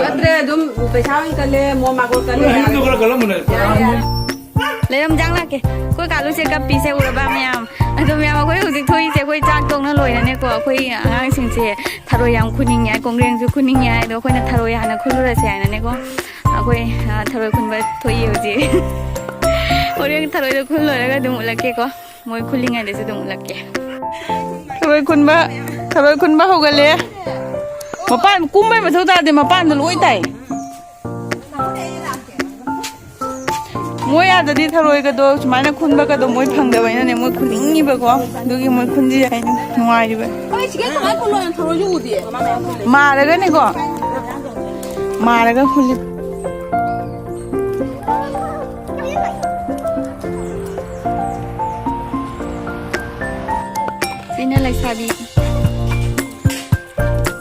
ꯅꯠꯇ꯭ꯔꯦ, ꯑꯗꯨꯝ ꯄꯩꯁꯥ ꯑꯣꯏꯅ ꯀꯜꯂꯦ, ꯃꯣ ꯃꯥꯒꯣꯜ ꯀꯜꯂꯦ꯫ ꯂꯩꯔꯝꯖꯥꯡ ꯂꯥꯛꯀꯦ꯫ ꯑꯩꯈꯣꯏ ꯀꯥꯂꯨꯁꯦ ꯀꯞꯄꯤꯁꯦ ꯎꯔꯕ ꯃꯌꯥꯝ? ꯑꯗꯣ ꯃꯌꯥꯝ, ꯑꯩꯈꯣꯏ ꯍꯧꯖꯤꯛ ꯊꯣꯛꯏꯁꯦ ꯑꯩꯈꯣꯏ ꯆꯥꯛ ꯇꯣꯛꯅ ꯂꯣꯏꯔꯅꯦꯀꯣ꯫ ꯑꯩꯈꯣꯏ ꯑꯉꯥꯡꯁꯤꯡꯁꯦ ꯊꯔꯣꯏ ꯌꯥꯝ ꯈꯨꯅꯤꯡꯉꯦ ꯍꯥꯏ, ꯀꯣꯡꯒ꯭ꯔꯦꯡꯁꯨ ꯈꯨꯅꯤꯡꯉꯦ ꯍꯥꯏ, ꯑꯗꯣ ꯑꯩꯈꯣꯏꯅ ꯊꯔꯣꯏ ꯍꯥꯟꯅ ꯈꯨꯜꯂꯨꯔꯁꯦ ꯍꯥꯏꯅꯅꯦꯀꯣ꯫ ꯑꯩꯈꯣꯏ, ꯑ, ꯊꯔꯣꯏ ꯈꯨꯟꯕ ꯊꯣꯛꯏ ꯍꯧꯖꯤꯛ꯫ ꯍꯣꯔꯦꯟ ꯊꯔꯣꯏꯗꯣ ꯈꯨꯜ ꯂꯣꯏꯔꯒ ꯑꯗꯨꯝ ꯎꯠꯂꯛꯀꯦꯀꯣ꯫ ꯃꯣꯏ ꯈꯨꯜꯂꯤꯉꯩꯗꯁꯨ ꯑꯗꯨꯝ ꯎꯠꯂꯛꯀꯦ꯫ ꯊꯔꯣꯏ ꯈꯨꯟꯕ, ꯊꯔꯣꯏ ꯈꯨꯟꯕ ꯍꯧꯒꯠꯂꯦ꯫ ꯃꯄꯥꯟ ꯀꯨꯝꯕꯩ ꯃꯊꯧ ꯇꯥꯗꯦ, ꯃꯄꯥꯟꯗ ꯂꯣꯏ ꯇꯥꯏ꯫ ꯃꯣꯏ ꯑꯥꯗꯗꯤ ꯊꯔꯣꯏꯒꯗꯣ ꯁꯨꯃꯥꯏꯅ ꯈꯨꯟꯕꯒꯗꯣ ꯃꯣꯏ ꯐꯪꯗꯕꯅꯤꯅꯅꯦ, ꯃꯣꯏ ꯈꯨꯟꯅꯤꯡꯉꯤꯕꯀꯣ꯫ ꯑꯗꯨꯒꯤ ꯃꯣꯏ ꯈꯨꯟꯁꯤ ꯍꯥꯏꯅ ꯅꯨꯡꯉꯥꯏꯔꯤꯕ꯫ ꯍꯣꯏ, ꯁꯤꯒ ꯀꯃꯥꯏꯅ ꯈꯨꯜꯂꯣ? ꯊꯔꯣꯏꯁꯨ ꯎꯗꯦ꯫ ꯃꯥꯔꯒꯅꯦꯀꯣ, ꯃꯥꯔꯒ ꯈꯨꯜꯂꯤ꯫ ꯁꯤꯅ ꯂꯩꯁꯥꯕꯤ꯫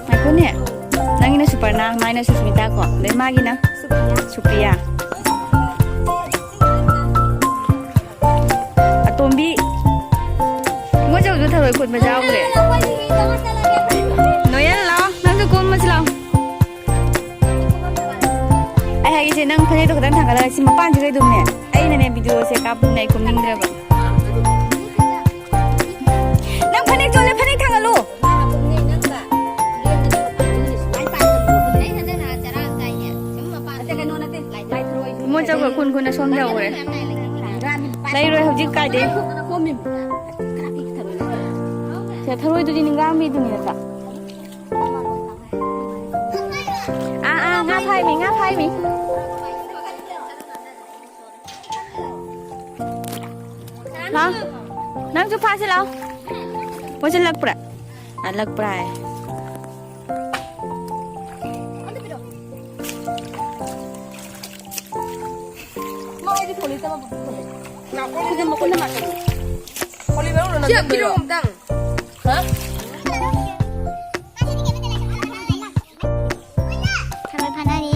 ꯉꯥꯏꯈꯣꯅꯦ꯫ ꯅꯪꯒꯤꯅ ꯁꯨꯄꯔꯅꯥ, ꯃꯥꯏꯅ ꯁꯨꯁꯃꯤꯇꯥ ꯀꯣ꯫ ꯑꯗꯩ ꯃꯥꯒꯤꯅ ꯁꯨꯄ꯭ꯔꯤꯌꯥ꯫ ꯑꯇꯣꯝꯕꯤ꯫ ꯃꯣꯏ ꯆꯧꯁꯨ ꯊꯔꯣꯏ ꯈꯨꯟꯕ ꯌꯥꯎꯈ꯭ꯔꯦ꯫ ꯅꯣꯌꯦꯜ ꯂꯥꯛꯑꯣ, ꯅꯪꯁꯨ ꯀꯨꯝꯃꯁꯤ ꯂꯥꯛꯑꯣ꯫ ꯑꯩ ꯍꯥꯏꯒꯦꯁꯦ, ꯅꯪ ꯐꯅꯦꯛꯇꯣ ꯈꯤꯇꯪ ꯊꯥꯡꯒꯠꯂꯒ ꯁꯤ ꯃꯄꯥꯟꯁꯤꯒ ꯑꯗꯨꯝꯅꯦ꯫ ꯑꯩꯅꯅꯦ ꯚꯤꯗꯤꯑꯣꯁꯦ ꯀꯥꯞꯄꯅꯤꯅ ꯑꯩ ꯀꯨꯝꯅꯤꯡꯗ꯭ꯔꯕ꯫ ꯅꯪ ꯐꯅꯦꯛ ꯆꯣꯠꯂꯦ, ꯐꯅꯦꯛ ꯊꯥꯡꯒꯠꯂꯨ꯫ ꯃꯣꯏ ꯆꯠꯈ꯭ꯔ ꯈꯨꯟ ꯈꯨꯟ ꯑꯁꯣꯝꯗ ꯌꯧꯈ꯭ꯔꯦ꯫ ꯂꯩꯔꯣꯏ ꯍꯧꯖꯤꯛ ꯀꯥꯏꯗꯩ꯫ ꯁꯦ, ꯊꯔꯣꯏꯗꯨꯗꯤ ꯅꯤꯡꯒꯥꯡꯕꯤꯗꯨꯅꯤ ꯅꯠꯇ꯭ꯔꯥ? ꯑꯥ, ꯑꯥ, ꯉꯥ ꯉꯥ ꯐꯥꯏꯃꯤ, ꯉꯥ ꯐꯥꯏꯃꯤ꯫ ꯂꯥꯎ꯫ ꯅꯪꯁꯨ ꯐꯥꯁꯤ ꯂꯥꯎ꯫ ꯑꯣꯟꯁꯤꯜꯂꯛꯄ꯭ꯔꯥ? ꯍꯜꯂꯛꯄ꯭ꯔꯥ ꯍꯥꯏ꯫ ꯁꯤ ꯄꯤꯔꯛꯑꯣ ꯑꯝꯇꯪ꯫ ꯍꯥ? ꯊꯔꯣꯏ ꯐꯥꯅꯔꯤ꯫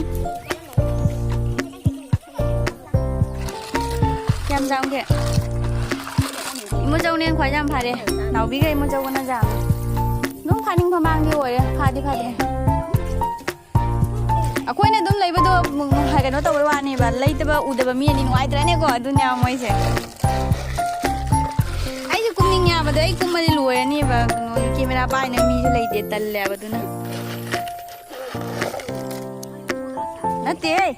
ꯀꯌꯥꯝ ꯆꯥꯎꯒꯦ? ꯏꯃꯣꯆꯧꯅ ꯍꯦꯟ ꯈ꯭ꯋꯥꯏ ꯌꯥꯝ ꯐꯥꯔꯦ꯫ ꯅꯥꯎꯕꯤꯒ ꯏꯃꯣꯆꯧꯒꯅ ꯌꯥꯝꯃꯦ꯫ ꯑꯗꯨꯝ ꯐꯥꯅꯤꯡ ꯐꯃꯥꯡꯗꯤ ꯑꯣꯏꯔꯦ꯫ ꯐꯥꯗꯤ ꯐꯥꯗꯦ꯫ ꯑꯩꯈꯣꯏꯅ ꯑꯗꯨꯝ ꯂꯩꯕꯗꯣ, ꯎꯝ, ꯀꯩꯅꯣ ꯇꯧꯕꯩ ꯋꯥꯅꯦꯕ꯫ ꯂꯩꯇꯕ ꯎꯗꯕ ꯃꯤꯅꯗꯤ ꯅꯨꯡꯉꯥꯏꯇ꯭ꯔꯅꯦꯀꯣ? ꯑꯗꯨꯅꯦ ꯃꯣꯏꯁꯦ꯫ ꯑꯩꯁꯨ ꯀꯨꯝꯅꯤꯡꯉꯦ ꯍꯥꯏꯕꯗꯣ, ꯑꯩ ꯀꯨꯝꯃꯗꯤ ꯂꯣꯏꯔꯅꯦꯕ꯫ ꯀꯩꯅꯣ, ꯀꯦꯃꯦꯔꯥ ꯄꯥꯏꯅꯕ ꯃꯤꯁꯨ ꯂꯩꯇꯦ, ꯇꯜꯂꯦꯕ ꯑꯗꯨꯅ꯫ ꯅꯠꯇꯦꯍꯦ꯫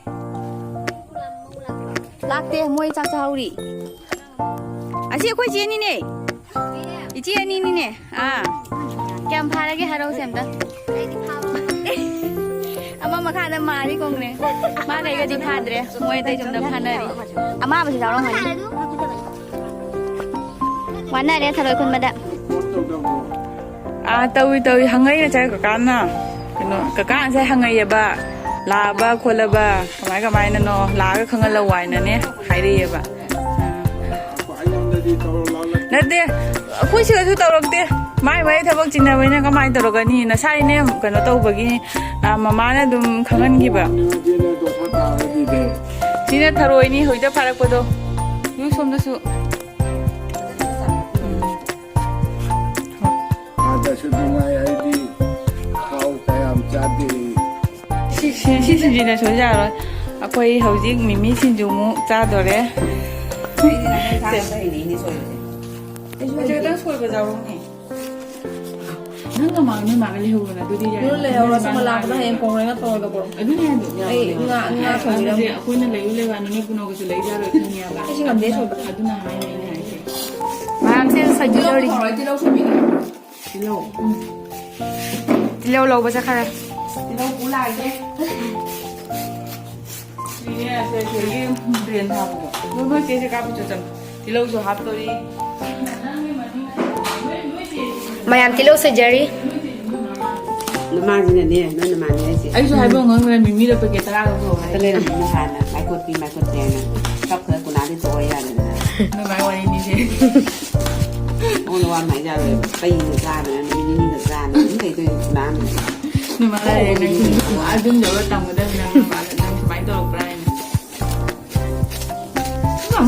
ꯂꯥꯛꯇꯦ, ꯃꯣꯏ ꯆꯥꯛ ꯆꯥꯍꯧꯔꯤ꯫ ꯑꯁꯤ ꯑꯩꯈꯣꯏ ꯆꯦꯅꯤꯅꯦ꯫ ꯏꯆꯦ ꯑꯅꯤꯅꯤꯅꯦ꯫ ꯑꯥ꯫ ꯀꯌꯥꯝ ꯐꯥꯔꯒꯦ ꯍꯥꯏꯔꯛꯎꯁꯦ ꯑꯝꯇ꯫ ꯑꯃ ꯃꯈꯥꯗ ꯃꯥꯔꯤ ꯀꯣꯡꯅꯦ꯫ ꯃꯥ ꯀꯩꯒꯗꯤ ꯐꯥꯗ꯭ꯔꯦ꯫ ꯃꯣꯏ ꯑꯇꯩ ꯁꯣꯝꯗ ꯐꯥꯅꯔꯤ꯫ ꯑꯃꯥꯕꯁꯨ ꯌꯥꯎꯔꯝꯒꯅꯤ꯫ ꯋꯥꯅꯔꯦ ꯊꯔꯣꯏ ꯈꯨꯟꯕꯗ꯫ ꯑꯥ, ꯇꯧꯏ, ꯇꯧꯏ꯫ ꯍꯪꯉꯛꯏ ꯉꯁꯥꯏ ꯀꯀꯥꯅ꯫ ꯀꯩꯅꯣ, ꯀꯀꯥ ꯉꯁꯥꯏ ꯍꯪꯉꯛꯑꯦꯕ꯫ ꯂꯥꯛꯑꯕ ꯈꯣꯠꯂꯕ, ꯀꯃꯥꯏ ꯀꯃꯥꯏꯅꯅꯣ, ꯂꯥꯛꯑꯒ ꯈꯪꯍꯜꯂꯛꯑꯣ ꯍꯥꯏꯅꯅꯦ ꯍꯥꯏꯔꯛꯑꯦꯕ꯫ ꯑꯥ꯫ ꯅꯠꯇꯦ, ꯑꯩꯈꯣꯏ ꯁꯤꯗꯁꯨ ꯇꯧꯔꯛꯇꯦ꯫ ꯃꯥꯏ ꯃꯥꯏ ꯊꯕꯛ ꯆꯤꯟꯅꯕꯅꯤꯅ ꯀꯃꯥꯏꯅ ꯇꯧꯔꯛꯀꯅꯤ? ꯅꯁꯥꯏꯅꯦ ꯀꯩꯅꯣ ꯇꯧꯕꯒꯤ, ꯑꯥ, ꯃꯃꯥꯅ ꯑꯗꯨꯝ ꯈꯪꯍꯟꯈꯤꯕ꯫ ꯁꯤꯅ ꯊꯔꯣꯏꯅꯤ ꯍꯧꯖꯤꯛꯇ ꯐꯥꯔꯛꯄꯗꯣ꯫ ꯌꯨ ꯁꯣꯝꯗꯁꯨ꯫ ꯎꯝ꯫ ꯑꯥꯗꯁꯨ ꯅꯨꯡꯉꯥꯏ, ꯑꯩꯗꯤ ꯊꯥꯎ ꯀꯌꯥꯝ ꯆꯥꯗꯦ꯫ ꯁꯤ, ꯁꯤ, ꯁꯤ ꯁꯤꯡꯖꯨꯅ ꯁꯣꯏꯖꯥꯔꯣꯏ꯫ ꯑꯩꯈꯣꯏ ꯍꯧꯖꯤꯛ ꯃꯤꯃꯤ ꯁꯤꯡꯖꯨꯃꯨꯛ ꯆꯥꯗꯣꯔꯦ꯫ ꯑꯩꯗꯤ ꯉꯁꯥꯏ ꯆꯥꯛ ꯆꯥꯔꯤꯅꯦ, ꯑꯩꯅ ꯁꯣꯏꯕꯁꯦ꯫ ꯑꯩꯁꯨ ꯍꯧꯖꯤꯛ ꯈꯛꯇꯪ ꯁꯣꯏꯕ ꯌꯥꯎꯔꯝꯃꯦ꯫ ꯅꯪ ꯃꯃꯥꯡ ꯅꯣꯏ ꯃꯥꯒ ꯂꯩꯍꯧꯔꯣꯅ ꯑꯗꯨꯗꯤ ꯌꯥꯏ꯫ ꯅꯣꯏ ꯂꯩꯍꯧꯔꯣ, ꯁꯤ ꯃꯂꯥꯡꯗ ꯍꯌꯦꯡ ꯀꯣꯡꯒ꯭ꯔꯦꯡꯒ ꯊꯣꯡꯉꯒ ꯄꯨꯔꯛꯑꯣ꯫ ꯑꯗꯨꯅꯦ ꯍꯥꯏꯗꯣ꯫ ꯑꯩ ꯉꯥ, ꯉꯥ ꯊꯣꯡꯕꯤꯔꯝꯃꯣ꯫ ꯑꯗꯨꯗꯤ ꯑꯩꯈꯣꯏꯅ ꯂꯩꯌꯨ ꯂꯩꯕ ꯅꯣꯏ ꯄꯨꯅꯧꯒꯁꯨ ꯂꯩꯖꯥꯔꯣꯏ ꯈꯪꯉꯦꯕ꯫ ꯑꯩꯁꯨ ꯉꯝꯗꯦ ꯁꯣꯏꯕ꯫ ꯑꯗꯨꯅ ꯍꯥꯏꯅꯦ ꯑꯩꯅ ꯍꯥꯏꯁꯦ꯫ ꯃꯌꯥꯝꯁꯦ ꯁꯣꯏꯕꯤꯗꯧꯔꯤ꯫ ꯇꯤꯜꯍꯧ ꯄꯨꯊꯣꯔꯛꯑꯣ, ꯇꯤꯜꯍꯧ ꯁꯣꯏꯕꯤꯒꯦ꯫ ꯇꯤꯜꯍꯧ꯫ ꯎꯝ꯫ ꯇꯤꯜꯍꯧ ꯂꯧꯕ ꯆꯠꯈꯔꯦ꯫ ꯇꯤꯜꯍꯧ ꯄꯨ ꯂꯥꯛꯑꯒꯦ꯫ ꯁꯤꯗꯒꯤ ꯗ꯭ꯔꯦꯟ ꯊꯥꯕꯗꯣ꯫ ꯑꯗꯣ ꯅꯣꯏ ꯆꯦꯁꯦ ꯀꯥꯞꯄ ꯆꯠꯆꯪ꯫ ꯇꯤꯜꯍꯧꯁꯨ ꯍꯥꯞꯇꯣꯔꯤ꯫ ꯃꯌꯥꯝ ꯇꯤꯜꯍꯧ ꯁꯣꯏꯖꯔꯤ꯫ ꯅꯃꯥꯁꯤꯅꯅꯦ, ꯅꯣꯏ ꯅꯃꯥꯅꯦ ꯍꯥꯏꯁꯦ꯫ ꯑꯩꯁꯨ ꯍꯥꯏꯕ ꯉꯝꯗ꯭ꯔꯦ, ꯃꯤꯃꯤꯗ ꯄꯦꯀꯦꯠ ꯇꯔꯥꯒ ꯄꯨꯔꯛꯑꯣ ꯍꯥꯏ꯫ ꯍꯦꯛꯇ ꯂꯩꯔꯝꯃꯤꯅ ꯍꯥꯟꯅ ꯃꯥꯏꯀꯣꯠꯄꯤ, ꯃꯥꯏꯀꯣꯠꯄꯤ ꯍꯥꯏꯅ ꯀꯞ ꯈꯔ ꯀꯨꯅꯥꯗꯤ ꯊꯣꯛꯑꯣ ꯌꯥꯗꯅ꯫ ꯅꯣꯏ ꯃꯥꯏ ꯋꯥꯔꯤꯅꯤꯁꯦ꯫ ꯃꯉꯣꯟꯗ ꯋꯥ ꯑꯃ ꯍꯥꯏꯖꯔꯣꯏꯕ꯫ ꯄꯩꯒ ꯆꯥꯗꯅ, ꯃꯤꯃꯤꯒ ꯆꯥꯗꯅ ꯑꯗꯨꯝ ꯂꯩꯗꯣꯏꯅꯤ ꯀꯨꯅꯥ ꯑꯃ꯫ ꯅꯣꯏ ꯃꯥ ꯂꯥꯏꯔꯦ, ꯅꯪ ꯑꯗꯨꯝ ꯌꯧꯔ ꯇꯝꯒꯗꯕꯅꯤ, ꯅꯪ ꯅꯨꯄꯥꯗ ꯅꯪ ꯁꯨꯃꯥꯏꯅ ꯇꯧꯔꯛꯄ꯭ꯔꯥ ꯍꯥꯏꯅ꯫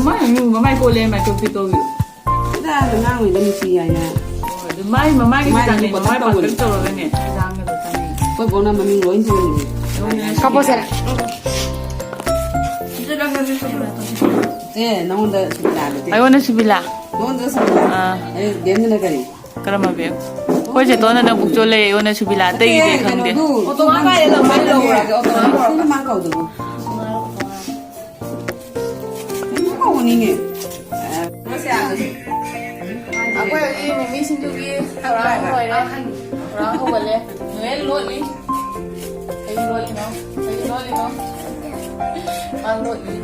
ꯃꯥꯏ ꯃꯃꯥꯏ ꯀꯣꯜꯂꯦ, ꯃꯥꯏ ꯀꯣꯜ ꯄꯤꯛ ꯇꯧꯕꯤꯌꯨ꯫ ꯈꯤꯇꯪ ꯑꯉꯥꯡ ꯑꯣꯏꯅ ꯅꯨꯡꯁꯤ ꯍꯥꯏꯅ꯫ ꯑꯣ, ꯑꯗꯨ ꯃꯥꯏ ꯃꯃꯥꯏꯒꯤ ꯃꯥꯏ ꯈꯤꯇꯪꯅꯦ, ꯄꯣꯠꯇꯪ ꯃꯃꯥꯏ ꯇꯧꯕꯅꯤ꯫ ꯄꯥꯛꯇꯛ ꯇꯧꯔꯒꯅꯦ, ꯈꯤꯇꯪꯒꯗꯣ ꯆꯥꯅꯤꯡꯉꯤ꯫ ꯑꯩꯈꯣꯏ ꯕꯣꯛꯅ ꯃꯃꯤꯡ ꯂꯣꯏ ꯊꯣꯟꯕꯅꯤ꯫ ꯀꯥꯄꯣꯁꯦꯔꯥ꯫ ꯑꯦ, ꯅꯉꯣꯟꯗ ꯁꯨꯕꯤꯂꯥꯗꯨꯗꯤ꯫ ꯑꯩꯉꯣꯟꯗ ꯁꯨꯕꯤꯂꯥ꯫ ꯅꯉꯣꯟꯗ ꯁꯨꯕꯤꯂꯥ꯫ ꯑꯥ꯫ ꯑꯩ ꯕꯦꯝꯗꯨꯅ ꯀꯔꯤ? ꯀꯔꯝꯕ ꯕꯦꯝ? ꯑꯩꯈꯣꯏ ꯆꯦꯇꯣꯟꯅ ꯅꯪ ꯄꯨꯛꯆꯣꯜ ꯂꯩ, ꯑꯩꯉꯣꯟꯗ ꯁꯨꯕꯤꯂꯥ, ꯑꯇꯩꯒꯤꯗꯤ ꯑꯩ ꯈꯪꯗꯦ꯫ ꯀꯩꯅꯣꯗꯨ, ꯑꯣꯇꯣ ꯃꯥ ꯀꯥꯏꯗ ꯂꯧꯕ? ꯑꯩ ꯂꯧꯔꯒꯦ, ꯑꯣꯇꯣ ꯃꯥ ꯀꯧꯔꯒꯦ꯫ ꯃꯥ ꯀꯧꯗꯕ꯫ ꯀꯩꯅꯣ ꯀꯧꯕꯅꯤꯅꯦ꯫ ꯑꯩꯈꯣꯏ ꯍꯧꯖꯤꯛ ꯃꯤꯃꯤ ꯁꯤꯡꯖꯨꯒꯤ ꯊꯧꯔꯥꯡ ꯂꯣꯏꯔꯦ꯫ ꯊꯧꯔꯥꯡ ꯍꯧꯒꯠꯂꯦ꯫ ꯅꯣꯏ ꯂꯣꯠꯂꯤ꯫ ꯀꯩ ꯂꯣꯠꯂꯤꯅꯣ? ꯀꯩ ꯂꯣꯠꯂꯤꯅꯣ? ꯃꯥ ꯂꯣꯠꯂꯤ꯫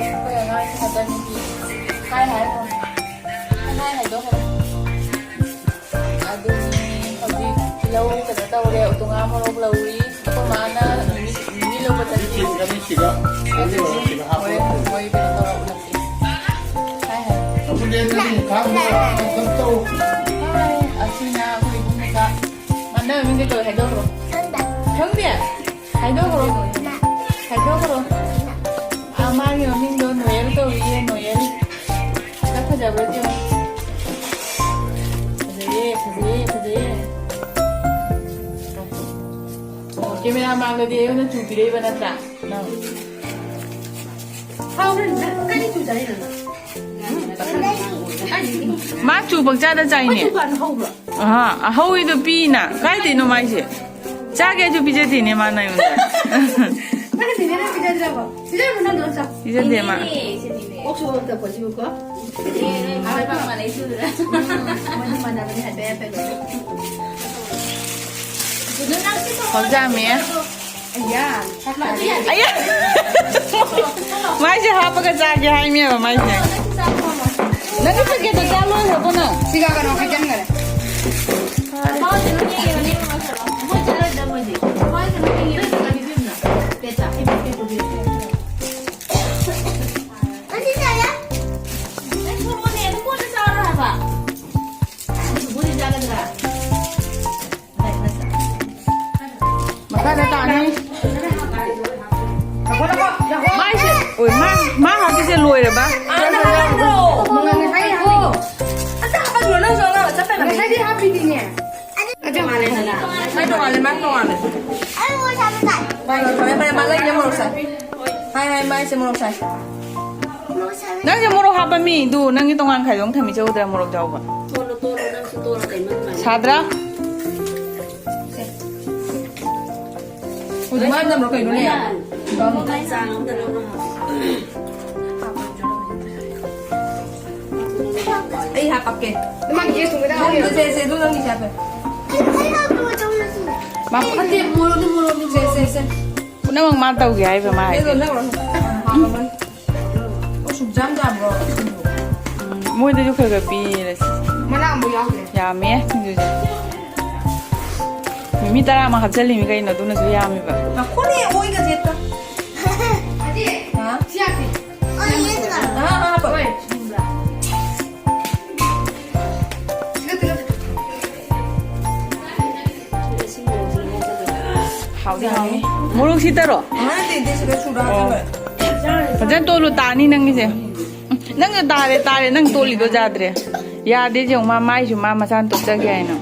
ꯑꯩꯈꯣꯏ ꯑꯉꯥꯡꯒꯤ ꯃꯆꯟꯅꯨꯄꯤ꯫ ꯍꯥꯏ ꯍꯥꯏ꯫ ꯍꯥꯏ ꯍꯥꯏꯗꯣꯛꯈ꯭ꯔꯦ꯫ ꯑꯗꯨꯅꯤ ꯍꯧꯖꯤꯛ ꯇꯤꯜꯍꯧ ꯀꯩꯅꯣ ꯇꯧꯔꯦ, ꯎꯇꯣꯡꯉꯥ ꯃꯣꯔꯣꯛ ꯂꯧꯔꯤ꯫ ꯑꯩꯈꯣꯏ ꯃꯥꯅ ꯃꯤꯃꯤ, ꯃꯤꯃꯤ ꯂꯧꯕ ꯆꯠꯈꯤ꯫ ꯁꯤꯒ ꯑꯗꯨꯅꯤ ꯁꯤꯒ ꯍꯥꯞꯄꯣ꯫ ꯍꯣꯔꯦꯟ ꯃꯣꯏ ꯀꯩꯅꯣ ꯇꯧꯔ ꯎꯠꯂꯛꯀꯦ꯫ ꯍꯥꯏ ꯍꯥꯏ꯫ ꯑꯗꯨꯗꯤ ꯑꯗꯨꯗꯤ ꯈꯥꯡꯗꯣ ꯑꯗꯨꯝ ꯇꯧ꯫ ꯍꯥꯏ, ꯑꯁꯤꯅ ꯑꯩꯈꯣꯏ ꯏꯕꯨꯡꯉꯣꯒ꯫ ꯃꯥ ꯅꯪ ꯃꯃꯤꯡ ꯀꯩ ꯀꯧꯏ ꯍꯥꯏꯗꯣꯛꯈ꯭ꯔꯣ꯫ ꯈꯪꯗꯦ? ꯍꯥꯏꯗꯣꯛꯈ꯭ꯔꯣ꯫ ꯍꯥꯏꯗꯣꯛꯈ꯭ꯔꯣ꯫ ꯑꯥ, ꯃꯥꯒꯤ ꯃꯃꯤꯡꯗꯣ ꯅꯣꯌꯦꯜ ꯀꯧꯏꯌꯦ, ꯅꯣꯌꯦꯜ꯫ ꯁꯛ ꯐꯖꯕ꯭ꯔꯥ ꯌꯦꯡꯉꯨ꯫ ꯐꯖꯩꯌꯦ, ꯐꯖꯩꯌꯦ, ꯐꯖꯩꯌꯦ꯫ ꯑꯣ, ꯀꯦꯃꯦꯔꯥ ꯃꯥꯡꯗꯗꯤ ꯑꯩꯉꯣꯟꯗ ꯆꯨ ꯄꯤꯔꯛꯏꯕ ꯅꯠꯇ꯭ꯔꯥ? ꯅꯪ꯫ ꯍꯥꯎꯕ꯭ꯔꯥ? ꯅꯪ ꯀꯔꯤ ꯆꯨ ꯆꯥꯔꯤꯅꯣ ꯅꯪ? ꯃꯥ ꯆꯨ ꯄꯪꯆꯥꯗ ꯆꯥꯏꯅꯦ꯫ ꯃꯣꯏ ꯗꯨꯀꯥꯟꯗ ꯍꯧꯕ꯭ꯔꯣ? ꯑꯍꯥ, ꯑꯍꯧꯋꯤꯗꯣ ꯄꯤꯅ꯫ ꯀꯥꯏꯗꯩꯅꯣ ꯃꯥꯏꯁꯦ? ꯆꯥꯒꯦꯁꯨ ꯄꯤꯖꯗꯦꯅꯦ ꯃꯥꯅ ꯑꯩꯉꯣꯟꯗ꯫ ꯅꯪ ꯆꯤꯆꯦꯅ ꯄꯤꯖꯗ꯭ꯔꯕꯣ? ꯄꯤꯖꯔꯨꯅꯣ, ꯅꯪꯗꯣ ꯆꯥꯎ꯫ ꯄꯤꯖꯗꯦ ꯃꯥ꯫ ꯁꯤꯅꯤꯅꯦ, ꯁꯤꯅꯤꯅꯦ꯫ ꯑꯣꯛꯁꯨ ꯑꯣꯛꯇ ꯄꯣꯠꯁꯤꯕꯨꯀꯣ꯫ ꯑꯦ, ꯅꯣꯏ ꯃꯥꯏ ꯄꯥꯛ ꯃꯥꯟꯅꯩ ꯆꯨꯗꯅ꯫ ꯎꯝ, ꯃꯣꯏꯗꯤ ꯃꯥꯟꯅꯕꯅꯦ ꯍꯥꯏꯐꯦꯠ ꯍꯥꯏꯐꯦꯠ꯫ ꯑꯗꯨ ꯅꯪ ꯁꯤ ꯇꯧꯔꯣ꯫ ꯍꯧꯖꯥꯃꯤ꯫ ꯑꯌꯥ! ꯃꯥꯏꯁꯦ ꯍꯥꯞꯄꯒ ꯆꯥꯒꯦ ꯍꯥꯏꯅꯦꯕ ꯃꯥꯏꯁꯦ꯫ ꯅꯪꯒꯤ ꯄꯦꯀꯦꯠꯇꯣ ꯆꯥ ꯂꯣꯏꯈ꯭ꯔꯕꯣ ꯅꯪ? ꯁꯤꯒ ꯀꯩꯅꯣ ꯍꯩꯖꯟꯈꯔꯦ꯫ ꯃꯈꯥꯗ ꯇꯥꯅꯤ꯫ ꯃꯥꯏꯁꯦ, ꯑꯣꯏ, ꯃꯥ, ꯃꯥ ꯍꯥꯞꯄꯤꯁꯦ ꯂꯣꯏꯔꯕ? ꯉꯁꯥꯏꯗꯤ ꯍꯥꯞꯄꯤꯗꯤꯅꯦ꯫ ꯃꯥꯏ ꯇꯣꯉꯥꯜꯂꯦ, ꯃꯥꯏ ꯇꯣꯉꯥꯜꯂꯦ꯫ ꯐꯔꯦ, ꯐꯔꯦ, ꯃꯥ ꯂꯩꯅꯦ ꯃꯣꯔꯣꯛ ꯁꯥꯏ꯫ ꯍꯥꯏ, ꯍꯥꯏ, ꯃꯥꯏꯁꯦ ꯃꯣꯔꯣꯛ ꯁꯥꯏ꯫ ꯅꯪꯁꯦ ꯃꯣꯔꯣꯛ ꯍꯥꯞꯄ ꯃꯤꯗꯨ ꯅꯪꯒꯤ ꯇꯣꯉꯥꯟ ꯈꯥꯏꯗꯣꯛ ꯊꯝꯃꯤꯁꯦ ꯎꯗ꯭ꯔꯥ ꯃꯣꯔꯣꯛ ꯆꯥꯎꯕ? ꯇꯣꯠꯂꯣ, ꯇꯣꯠꯂꯣ, ꯅꯪꯁꯨ ꯇꯣꯠꯂꯣ, ꯀꯩꯅꯣ ꯑꯗꯨꯃꯥꯏꯅ? ꯁꯥꯗ꯭ꯔꯥ? ꯍꯧꯖꯤꯛ ꯃꯥ ꯅꯝꯕ꯭ꯔꯣ ꯀꯩꯅꯣꯅꯦ? ꯆꯥꯡ ꯑꯝꯇ ꯂꯧꯔꯣ꯫ ꯑꯩ ꯍꯥꯄꯛꯀꯦ꯫ ꯅꯪ ꯁꯦ, ꯁꯦ, ꯑꯗꯨ ꯅꯪꯒꯤ ꯁꯦ ꯍꯥꯞꯄꯦ꯫ ꯃꯥ ꯅꯠꯇꯦ, ꯃꯣꯔꯣꯛꯅꯤ, ꯃꯣꯔꯣꯛꯅꯤ, ꯁꯦ, ꯁꯦ, ꯁꯦ꯫ ꯄꯨꯝꯅꯃꯛ ꯃꯥ ꯇꯧꯒꯦ ꯍꯥꯏꯕ ꯃꯥ ꯍꯥꯏꯁꯦ꯫ ꯂꯧꯔꯣ, ꯂꯧꯔꯣ꯫ ꯍꯥꯄꯝꯃꯅꯤ꯫ ꯑꯣ, ꯁꯨꯛ ꯌꯥꯝ ꯌꯥꯝꯕ꯭ꯔꯣ? ꯎꯝ, ꯃꯣꯏꯗꯁꯨ ꯈꯔ ꯈꯔ ꯄꯤꯔꯁꯤ꯫ ꯃꯅꯥ ꯑꯃꯨꯛ ꯌꯥꯎꯈ꯭ꯔꯦ꯫ ꯌꯥꯝꯃꯦ ꯁꯤꯡꯖꯨꯁꯦ꯫ ꯃꯤ ꯇꯔꯥꯃꯨꯛ ꯍꯥꯞꯆꯜꯂꯤꯃꯤ ꯀꯩꯅꯣ, ꯑꯗꯨꯅꯁꯨ ꯌꯥꯝꯃꯤꯕ꯫ ꯉꯥꯏꯈꯣꯅꯦ, ꯑꯣꯏꯒꯁꯦ ꯑꯝꯇ꯫ ꯍꯥ? ꯁꯤ ꯌꯥꯛꯀꯦ꯫ ꯑꯥ, ꯑꯥ, ꯍꯥꯞꯄꯣ꯫ ꯍꯣꯏ꯫ ꯍꯥꯎꯗꯤ ꯍꯥꯎꯅꯤ꯫ ꯃꯣꯔꯣꯛ ꯁꯤꯠꯇꯔꯣ? ꯐꯖꯅ ꯇꯣꯠꯂꯨ, ꯇꯥꯅꯤ ꯅꯪꯒꯤꯁꯦ꯫ ꯎꯝ, ꯅꯪꯁꯨ ꯇꯥꯔꯦ, ꯇꯥꯔꯦ, ꯅꯪ ꯇꯣꯠꯂꯤꯗꯣ ꯌꯥꯗ꯭ꯔꯦ꯫ ꯌꯥꯗꯦ, ꯌꯦꯡꯉꯨ, ꯃꯥ ꯃꯥꯏꯁꯨ ꯃꯥ ꯃꯁꯥꯅ ꯇꯣꯠꯆꯒꯦ ꯍꯥꯏꯅ꯫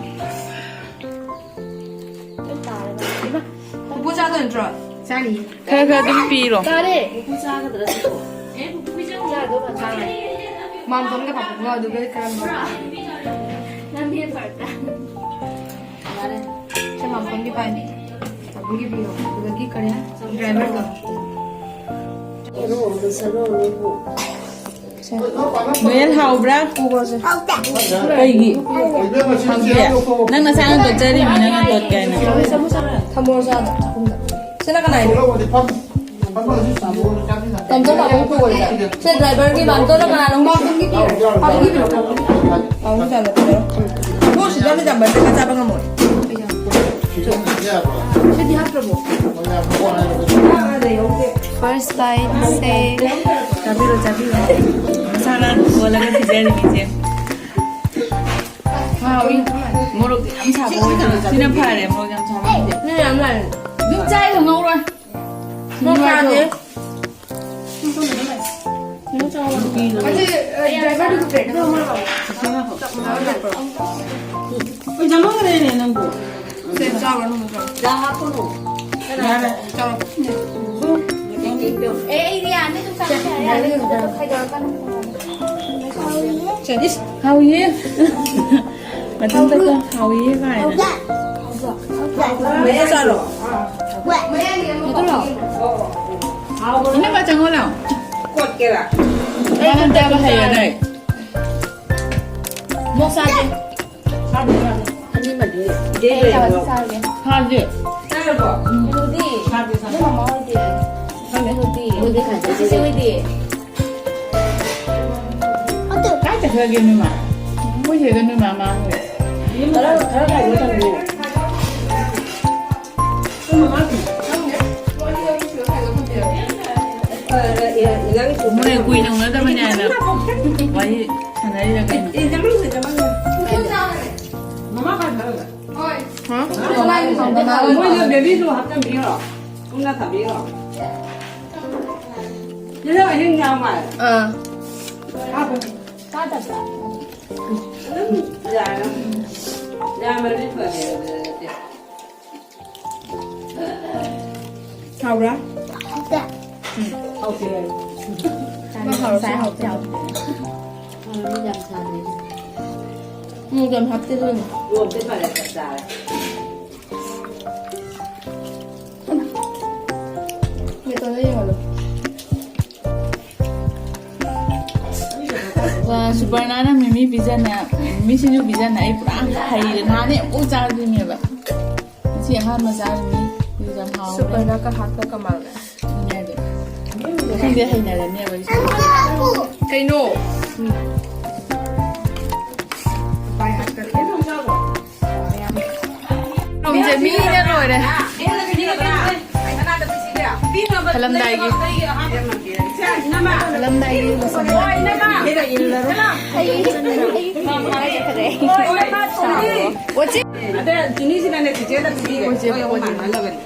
ꯄꯨꯄꯨ ꯆꯥꯗꯣꯏ ꯅꯠꯇ꯭ꯔꯣ? ꯆꯥꯅꯤꯌꯦ꯫ ꯈꯔ ꯈꯔ ꯑꯗꯨꯝ ꯄꯤꯔꯣ꯫ ꯇꯥꯔꯦ꯫ ꯄꯨꯄꯨ ꯆꯥꯒꯗ꯭ꯔꯥ ꯁꯤꯕꯣ? ꯑꯦ, ꯄꯨꯄꯨ ꯄꯤꯖꯧ꯫ ꯆꯥꯗꯣꯏ ꯃꯥꯟꯗꯦ꯫ ꯃꯥꯝꯇꯣꯟꯒ ꯄꯥꯄꯨꯒ ꯑꯗꯨꯒ ꯀꯔꯝꯕ? ꯂꯝꯕꯤ ꯐꯔꯛꯇ꯫ ꯌꯥꯔꯦ꯫ ꯁꯦ, ꯃꯥꯝꯇꯣꯟꯒꯤ ꯄꯥꯏ꯫ ꯄꯥꯄꯨꯒꯤ ꯄꯤꯔꯣ꯫ ꯑꯗꯨꯗꯒꯤ ꯀꯔꯤ? ꯗ꯭ꯔꯥꯏꯚꯔꯗꯣ꯫ ꯁꯔꯣ, ꯁꯔꯣ, ꯁꯔꯣ꯫ ꯅꯣꯌꯦꯜ ꯍꯥꯎꯕ꯭ꯔꯥ? ꯀꯩꯒꯤ? ꯍꯥꯎꯇꯦ? ꯅꯪ ꯅꯁꯥꯅ ꯇꯣꯠꯆꯔꯤꯃꯤ, ꯅꯪꯅ ꯇꯣꯠꯀꯦ ꯍꯥꯏꯅ꯫ ꯊꯝꯃꯣ ꯆꯥꯗ ꯆꯥꯛꯈꯨꯝꯗ꯫ ꯁꯤꯅ ꯀꯅꯥꯏꯅꯣ? ꯂꯧꯔꯗꯤ ꯐꯝ-, ꯐꯝꯃꯒꯁꯨ ꯆꯥꯕ ꯆꯥꯕꯤꯔ-, ꯇꯝꯆꯧ ꯂꯥꯛꯄꯒꯤ ꯄꯨꯈꯣꯏꯗ꯫ ꯁꯤ ꯗ꯭ꯔꯥꯏꯚꯔꯒꯤ ꯃꯥꯟꯇꯣꯟꯅ ꯀꯅꯥꯅꯣ? ꯄꯥꯕꯨꯡꯒꯤ ꯄꯤꯔꯣ, ꯄꯥꯕꯨꯡꯒꯤ ꯄꯤꯔꯣ꯫ ꯄꯥꯕꯨꯡꯒꯤ ꯆꯥ ꯅꯠꯇꯦ꯫ ꯃꯣꯏ ꯁꯤꯗ ꯌꯥꯝ ꯆꯥꯃꯟꯗꯅ ꯆꯥꯕ ꯉꯝꯃꯣꯏ꯫ ꯁꯤꯗꯤ ꯍꯥꯞꯇ꯭ꯔꯕꯣ? First bite ꯁꯦ꯫ ꯆꯥꯕꯤꯔꯣ, ꯆꯥꯕꯤꯔꯣ꯫ ꯃꯁꯥꯅ ꯊꯣꯡꯍꯜꯂꯒ ꯄꯤꯖꯔꯤꯅꯤꯁꯦ꯫ ꯍꯥꯎꯏ꯫ ꯃꯣꯔꯣꯛ ꯌꯥꯝ ꯁꯥꯕ ꯑꯣꯏꯗꯦ꯫ ꯁꯤꯅ ꯐꯔꯦ, ꯃꯣꯔꯣꯛ ꯌꯥꯝ ꯁꯥꯕ ꯑꯣꯏꯗꯦ꯫ ꯅꯣꯏ ꯌꯥꯝ ꯂꯥꯛꯑꯦ꯫ ꯑꯗꯨꯝ ꯆꯥꯏ, ꯊꯣꯡꯍꯧꯔꯣꯏ꯫ ꯃꯣꯔꯣꯛ ꯁꯥꯗꯦ꯫ ꯑꯁꯤ, ꯑ, ꯗ꯭ꯔꯥꯏꯚꯔꯗꯨꯒꯤ ꯄ꯭ꯂꯦꯠꯇ ꯊꯝꯃꯣ꯫ ꯁꯦ, ꯆꯥꯔꯨꯔꯣ, ꯅꯪ ꯆꯥꯔꯣ꯫ ꯆꯥ ꯍꯥꯞꯄꯨꯅꯣ꯫ ꯌꯥꯔꯦ꯫ ꯆꯥꯔꯣ꯫ ꯑꯦ, ꯑꯩꯗꯤ ꯌꯥꯅꯤ, ꯑꯗꯨꯝ ꯆꯥꯕ ꯌꯥꯔꯦ, ꯌꯥꯔꯦ, ꯑꯗꯨꯝ ꯈꯥꯏꯗꯣꯛꯑꯀꯥꯟꯗ꯫ ꯁꯦ, ꯏꯁ, ꯍꯥꯎꯏꯌꯦ꯫ ꯃꯊꯟꯇꯀꯣ ꯍꯥꯎꯏꯌꯦ ꯀꯥꯏꯅ꯫ ꯃꯌꯥ ꯆꯥꯔꯣ꯫ ꯏꯅꯝꯃ, ꯆꯪꯉꯣ ꯂꯥꯎ꯫ ꯀꯣꯠꯀꯦꯔꯥ? ꯃꯥꯅ ꯆꯥꯕ ꯍꯩꯔꯗꯥꯏ? ꯃꯣꯔꯣꯛ ꯆꯥꯗꯦ꯫ ꯆꯥꯗꯦ, ꯆꯥꯗꯦ꯫ ꯑꯅꯤꯃꯗꯤ ꯏꯆꯦ ꯑꯩ ꯂꯩꯕ꯭ꯔꯣ? ꯆꯥꯔꯁꯤ, ꯆꯥꯔꯒꯦ꯫ ꯍꯥꯎꯗꯦ꯫ ꯆꯥꯔꯕꯣ? ꯎꯝ꯫ ꯀꯩꯅꯣꯗꯤ? ꯆꯥꯗꯦ, ꯆꯥꯗꯦ꯫ ꯅꯣꯏ ꯃꯃꯥ ꯍꯣꯏꯗꯤ? ꯈꯪꯗꯦ꯫ ꯀꯩꯅꯣꯗꯤ? ꯃꯣꯏꯗꯤ ꯈꯥꯏꯗꯦ꯫ ꯆꯦꯆꯦ ꯍꯣꯏꯗꯤ? ꯀꯥꯏ ꯆꯠꯈ꯭ꯔꯒꯦ ꯅꯣꯏ ꯃꯥ? ꯃꯣꯏ ꯁꯤꯗ ꯅꯣꯏ ꯃꯥ ꯃꯥꯡꯉꯨꯔꯦ꯫ ꯈꯔ, ꯈꯔ ꯈꯥꯏꯗꯣꯛꯑ ꯊꯝꯃꯨ꯫ ꯅꯣꯏ ꯃꯃꯥ ꯈꯪꯗꯦ꯫ ꯃꯣꯏ ꯀꯨꯏꯅ ꯎꯅꯗꯕꯅꯤ ꯍꯥꯏꯅ ꯋꯥꯔꯤ ꯁꯥꯟꯅꯔꯤꯔ ꯀꯩꯅꯣ? ꯃꯃꯥ ꯈꯔ ꯈꯔ꯫ ꯍꯥ? ꯃꯣꯏꯅ ꯕꯦꯕꯤꯁꯨ ꯍꯥꯞꯆꯤꯟꯕꯤꯔꯣ? ꯄꯨꯟꯅ ꯊꯝꯕꯤꯔꯣ? ꯁꯤꯗ ꯑꯍꯤꯡ ꯌꯥꯝ ꯃꯥꯜꯂꯦ꯫ ꯑꯥ꯫ ꯍꯥꯞꯄꯣ꯫ ꯑꯗꯨꯝ ꯌꯥꯔꯦ꯫ ꯌꯥꯝꯃꯗꯤ ꯐꯔꯦ꯫ ꯍꯥꯎꯕ꯭ꯔꯥ? ꯍꯥꯎꯇꯦ꯫ ꯎꯝ꯫ ꯍꯥꯎꯇꯦ ꯍꯥꯏꯌꯦ꯫ ꯆꯥꯅꯤꯡꯉꯦ꯫ ꯍꯥꯎꯔꯁꯨ ꯆꯥꯏ, ꯍꯥꯎꯇꯦ꯫ ꯍꯥꯎꯇꯦ꯫ ꯃꯣꯔꯣꯛ ꯌꯥꯝ ꯁꯥꯗꯦ꯫ ꯃꯣꯔꯣꯛ ꯌꯥꯝ ꯍꯥꯞꯇꯦ ꯑꯗꯨꯅ꯫ ꯃꯣꯔꯣꯛꯇꯤ ꯐꯔꯦ, ꯆꯞ ꯆꯥꯔꯦ꯫ ꯃꯦꯇꯣꯟꯗ ꯌꯦꯡꯍꯜꯂꯣ꯫ ꯁꯨꯄꯔꯅꯥꯅ ꯃꯤꯃꯤ ꯄꯤꯖꯅ, ꯃꯤꯃꯤ ꯁꯤꯡꯖꯨ ꯄꯤꯖꯅ ꯑꯩ ꯄꯨꯔꯥ ꯍꯩꯔꯦ꯫ ꯅꯍꯥꯟꯅꯦ ꯑꯃꯨꯛ ꯆꯥꯗ꯭ꯔꯤꯅꯦꯕ꯫ ꯉꯁꯤ ꯑꯍꯥꯟꯕ ꯆꯥꯔꯤꯅꯤ꯫ ꯌꯥꯝ ꯍꯥꯎꯋꯦ꯫ ꯁꯨꯄꯔꯅ ꯀ ꯍꯥꯠꯄ ꯀꯃꯥꯜꯅꯦ꯫ ꯈꯪꯗꯦ, ꯍꯩꯅꯔꯅꯦꯕ ꯑꯩꯁꯨ꯫ ꯀꯩꯅꯣ? ꯔꯨꯝꯁꯦ ꯃꯤꯅ ꯂꯣꯏꯔꯦ꯫ ꯈꯜꯂꯝꯗꯥꯏꯒꯤ꯫ ꯈꯜꯂꯝꯗꯥꯏꯒꯤ ꯂꯣꯏꯁꯟꯕ꯫ ꯑꯗ ꯖꯨꯅꯤꯁꯤꯅꯅꯦ ꯆꯤꯆꯦꯗ ꯄꯤꯕꯤꯔꯦ꯫ ꯍꯣꯏ, ꯍꯣꯏ, ꯃꯥ ꯃꯥꯟꯅ ꯂꯧꯒꯅꯤ꯫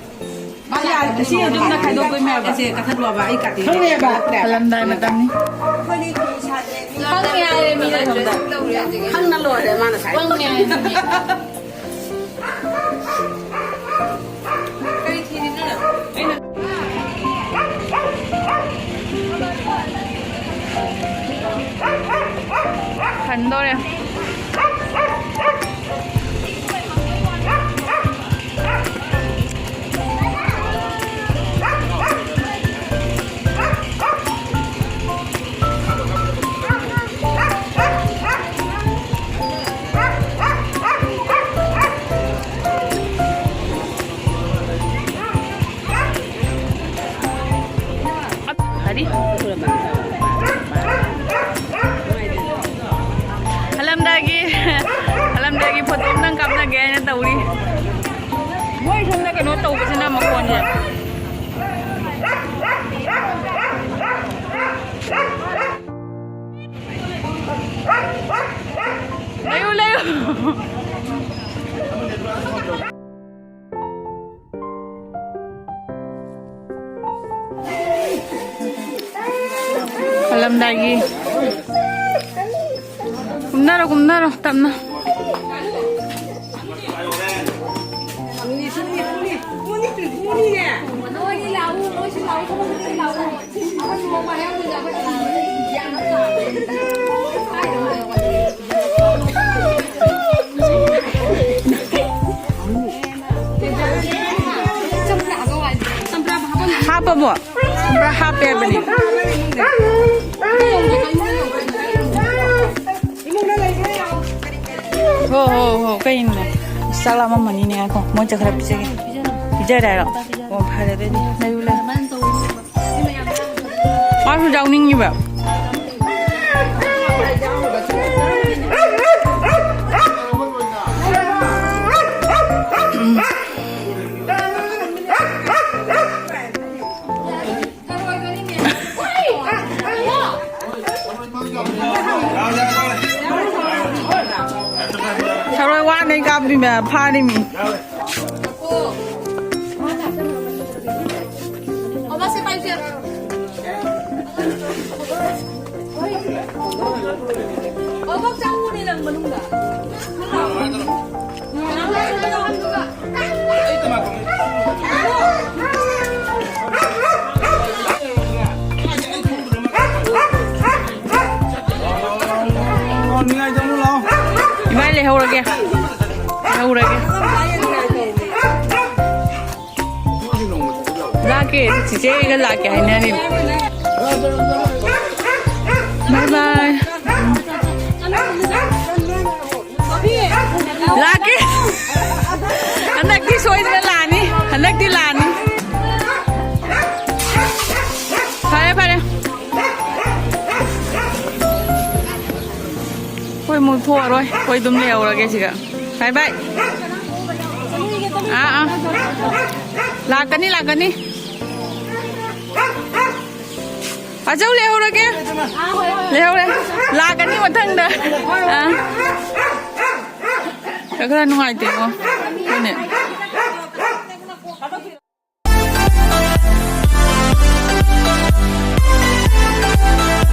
ꯃꯥ ꯌꯥꯔꯦ, ꯁꯤ ꯑꯗꯨꯝꯅ ꯈꯥꯏꯗꯣꯛꯄꯩ ꯃꯌꯥꯝꯁꯦ ꯀꯛꯊꯠꯂꯣꯕ, ꯑꯩ ꯀꯥꯇꯤ ꯈꯪꯉꯦꯕ꯫ ꯈꯜꯂꯝꯗꯥꯏ ꯃꯇꯝꯅꯤ꯫ ꯈꯪꯉꯦ ꯍꯥꯏꯔꯦ ꯃꯤꯅ ꯁꯣꯝꯗ꯫ ꯈꯪꯅ ꯂꯣꯏꯔꯦ ꯃꯥꯅ ꯁꯥꯏ꯫ ꯄꯪꯉꯦ ꯍꯥꯏꯔꯦ ꯃꯤ꯫ ꯀꯔꯤ ꯊꯤꯔꯤꯅꯣ ꯅꯪ? ꯈꯟꯗꯣꯔꯦ꯫ ꯍꯥꯏꯗꯤ? ꯍꯜꯂꯝꯗꯥꯏꯒꯤ, ꯍꯜꯂꯝꯗꯥꯏꯒꯤ ꯐꯣꯇꯣ ꯑꯝꯇꯪ ꯀꯥꯞꯅꯒꯦ ꯍꯥꯏꯅ ꯇꯧꯔꯤ꯫ ꯃꯣꯏ ꯁꯣꯝꯗ ꯀꯩꯅꯣ ꯇꯧꯕꯁꯤꯅ ꯃꯈꯣꯟꯁꯦ꯫ ꯂꯩꯌꯨ, ꯂꯩꯌꯨ꯫ ꯍꯜꯂꯝꯗꯥꯏꯒꯤ꯫ ꯀꯨꯝꯅꯔꯣ, ꯀꯨꯝꯅꯔꯣ, ꯇꯞꯅ꯫ ꯍꯥꯞꯄꯕꯣ? ꯄꯨꯔꯥ ꯍꯥꯞꯄꯦ ꯍꯥꯏꯕꯅꯤ꯫ ꯍꯣ, ꯍꯣ, ꯍꯣ, ꯀꯩꯅꯣꯅꯦ? ꯆꯥꯛ ꯂꯥꯝꯃꯝꯃꯅꯤꯅꯦ꯫ ꯉꯥꯏꯈꯣ, ꯃꯣꯏ ꯆꯠꯈ꯭ꯔ ꯄꯤꯖꯒꯦ꯫ ꯄꯤꯖꯔꯦ ꯍꯥꯏꯔꯣ? ꯑꯣ, ꯐꯔꯦ ꯑꯗꯨꯗꯤ꯫ ꯂꯩꯌꯨ, ꯂꯩꯌꯨ꯫ ꯃꯥꯁꯨ ꯌꯥꯎꯅꯤꯡꯉꯤꯕ꯫ ꯊꯔꯣꯏ ꯋꯥꯅ ꯀꯥꯞꯄꯤ ꯃꯌꯥꯝ ꯐꯥꯔꯤꯃꯤ꯫ ꯑꯣ, ꯃꯥꯁꯦ ꯄꯥꯏꯁꯦ꯫ ꯑꯣ, ꯆꯪꯉꯨꯅꯦ ꯅꯪ ꯃꯅꯨꯡꯗ꯫ ꯏꯕꯥꯏ, ꯂꯩꯍꯧꯔꯒꯦ꯫ ꯂꯩꯍꯧꯔꯒꯦ꯫ ꯂꯥꯛꯀꯦ, ꯆꯤꯆꯦꯒ ꯂꯥꯛꯀꯦ ꯍꯥꯏꯅꯔꯤꯕ꯫ ꯕꯥꯏ ꯕꯥꯏ꯫ ꯂꯥꯛꯀꯦ꯫ ꯍꯟꯗꯛꯇꯤ ꯁꯣꯏꯗꯅ ꯂꯥꯛꯑꯅꯤ꯫ ꯍꯟꯗꯛꯇꯤ ꯂꯥꯛꯑꯅꯤ꯫ ꯐꯔꯦ, ꯐꯔꯦ꯫ ꯑꯩꯈꯣꯏ ꯑꯃꯨꯛ ꯊꯣꯛꯑꯔꯣꯏ꯫ ꯑꯩꯈꯣꯏ ꯑꯗꯨꯝ ꯂꯩꯍꯧꯔꯒꯦ ꯁꯤꯗ꯫ ꯕꯥꯏ ꯕꯥꯏ꯫ ꯑꯥ, ꯑꯥ꯫ ꯂꯥꯛꯀꯅꯤ, ꯂꯥꯛꯀꯅꯤ꯫ ꯑꯆꯧ, ꯂꯩꯍꯧꯔꯒꯦ꯫ ꯂꯩꯍꯧꯔꯦ꯫ ꯂꯥꯛꯀꯅꯤ ꯃꯊꯪꯗ꯫ ꯑꯥ꯫ ꯈꯔ ꯅꯨꯡꯉꯥꯏꯇꯦꯀꯣ꯫ ꯑꯗꯨꯅꯦ꯫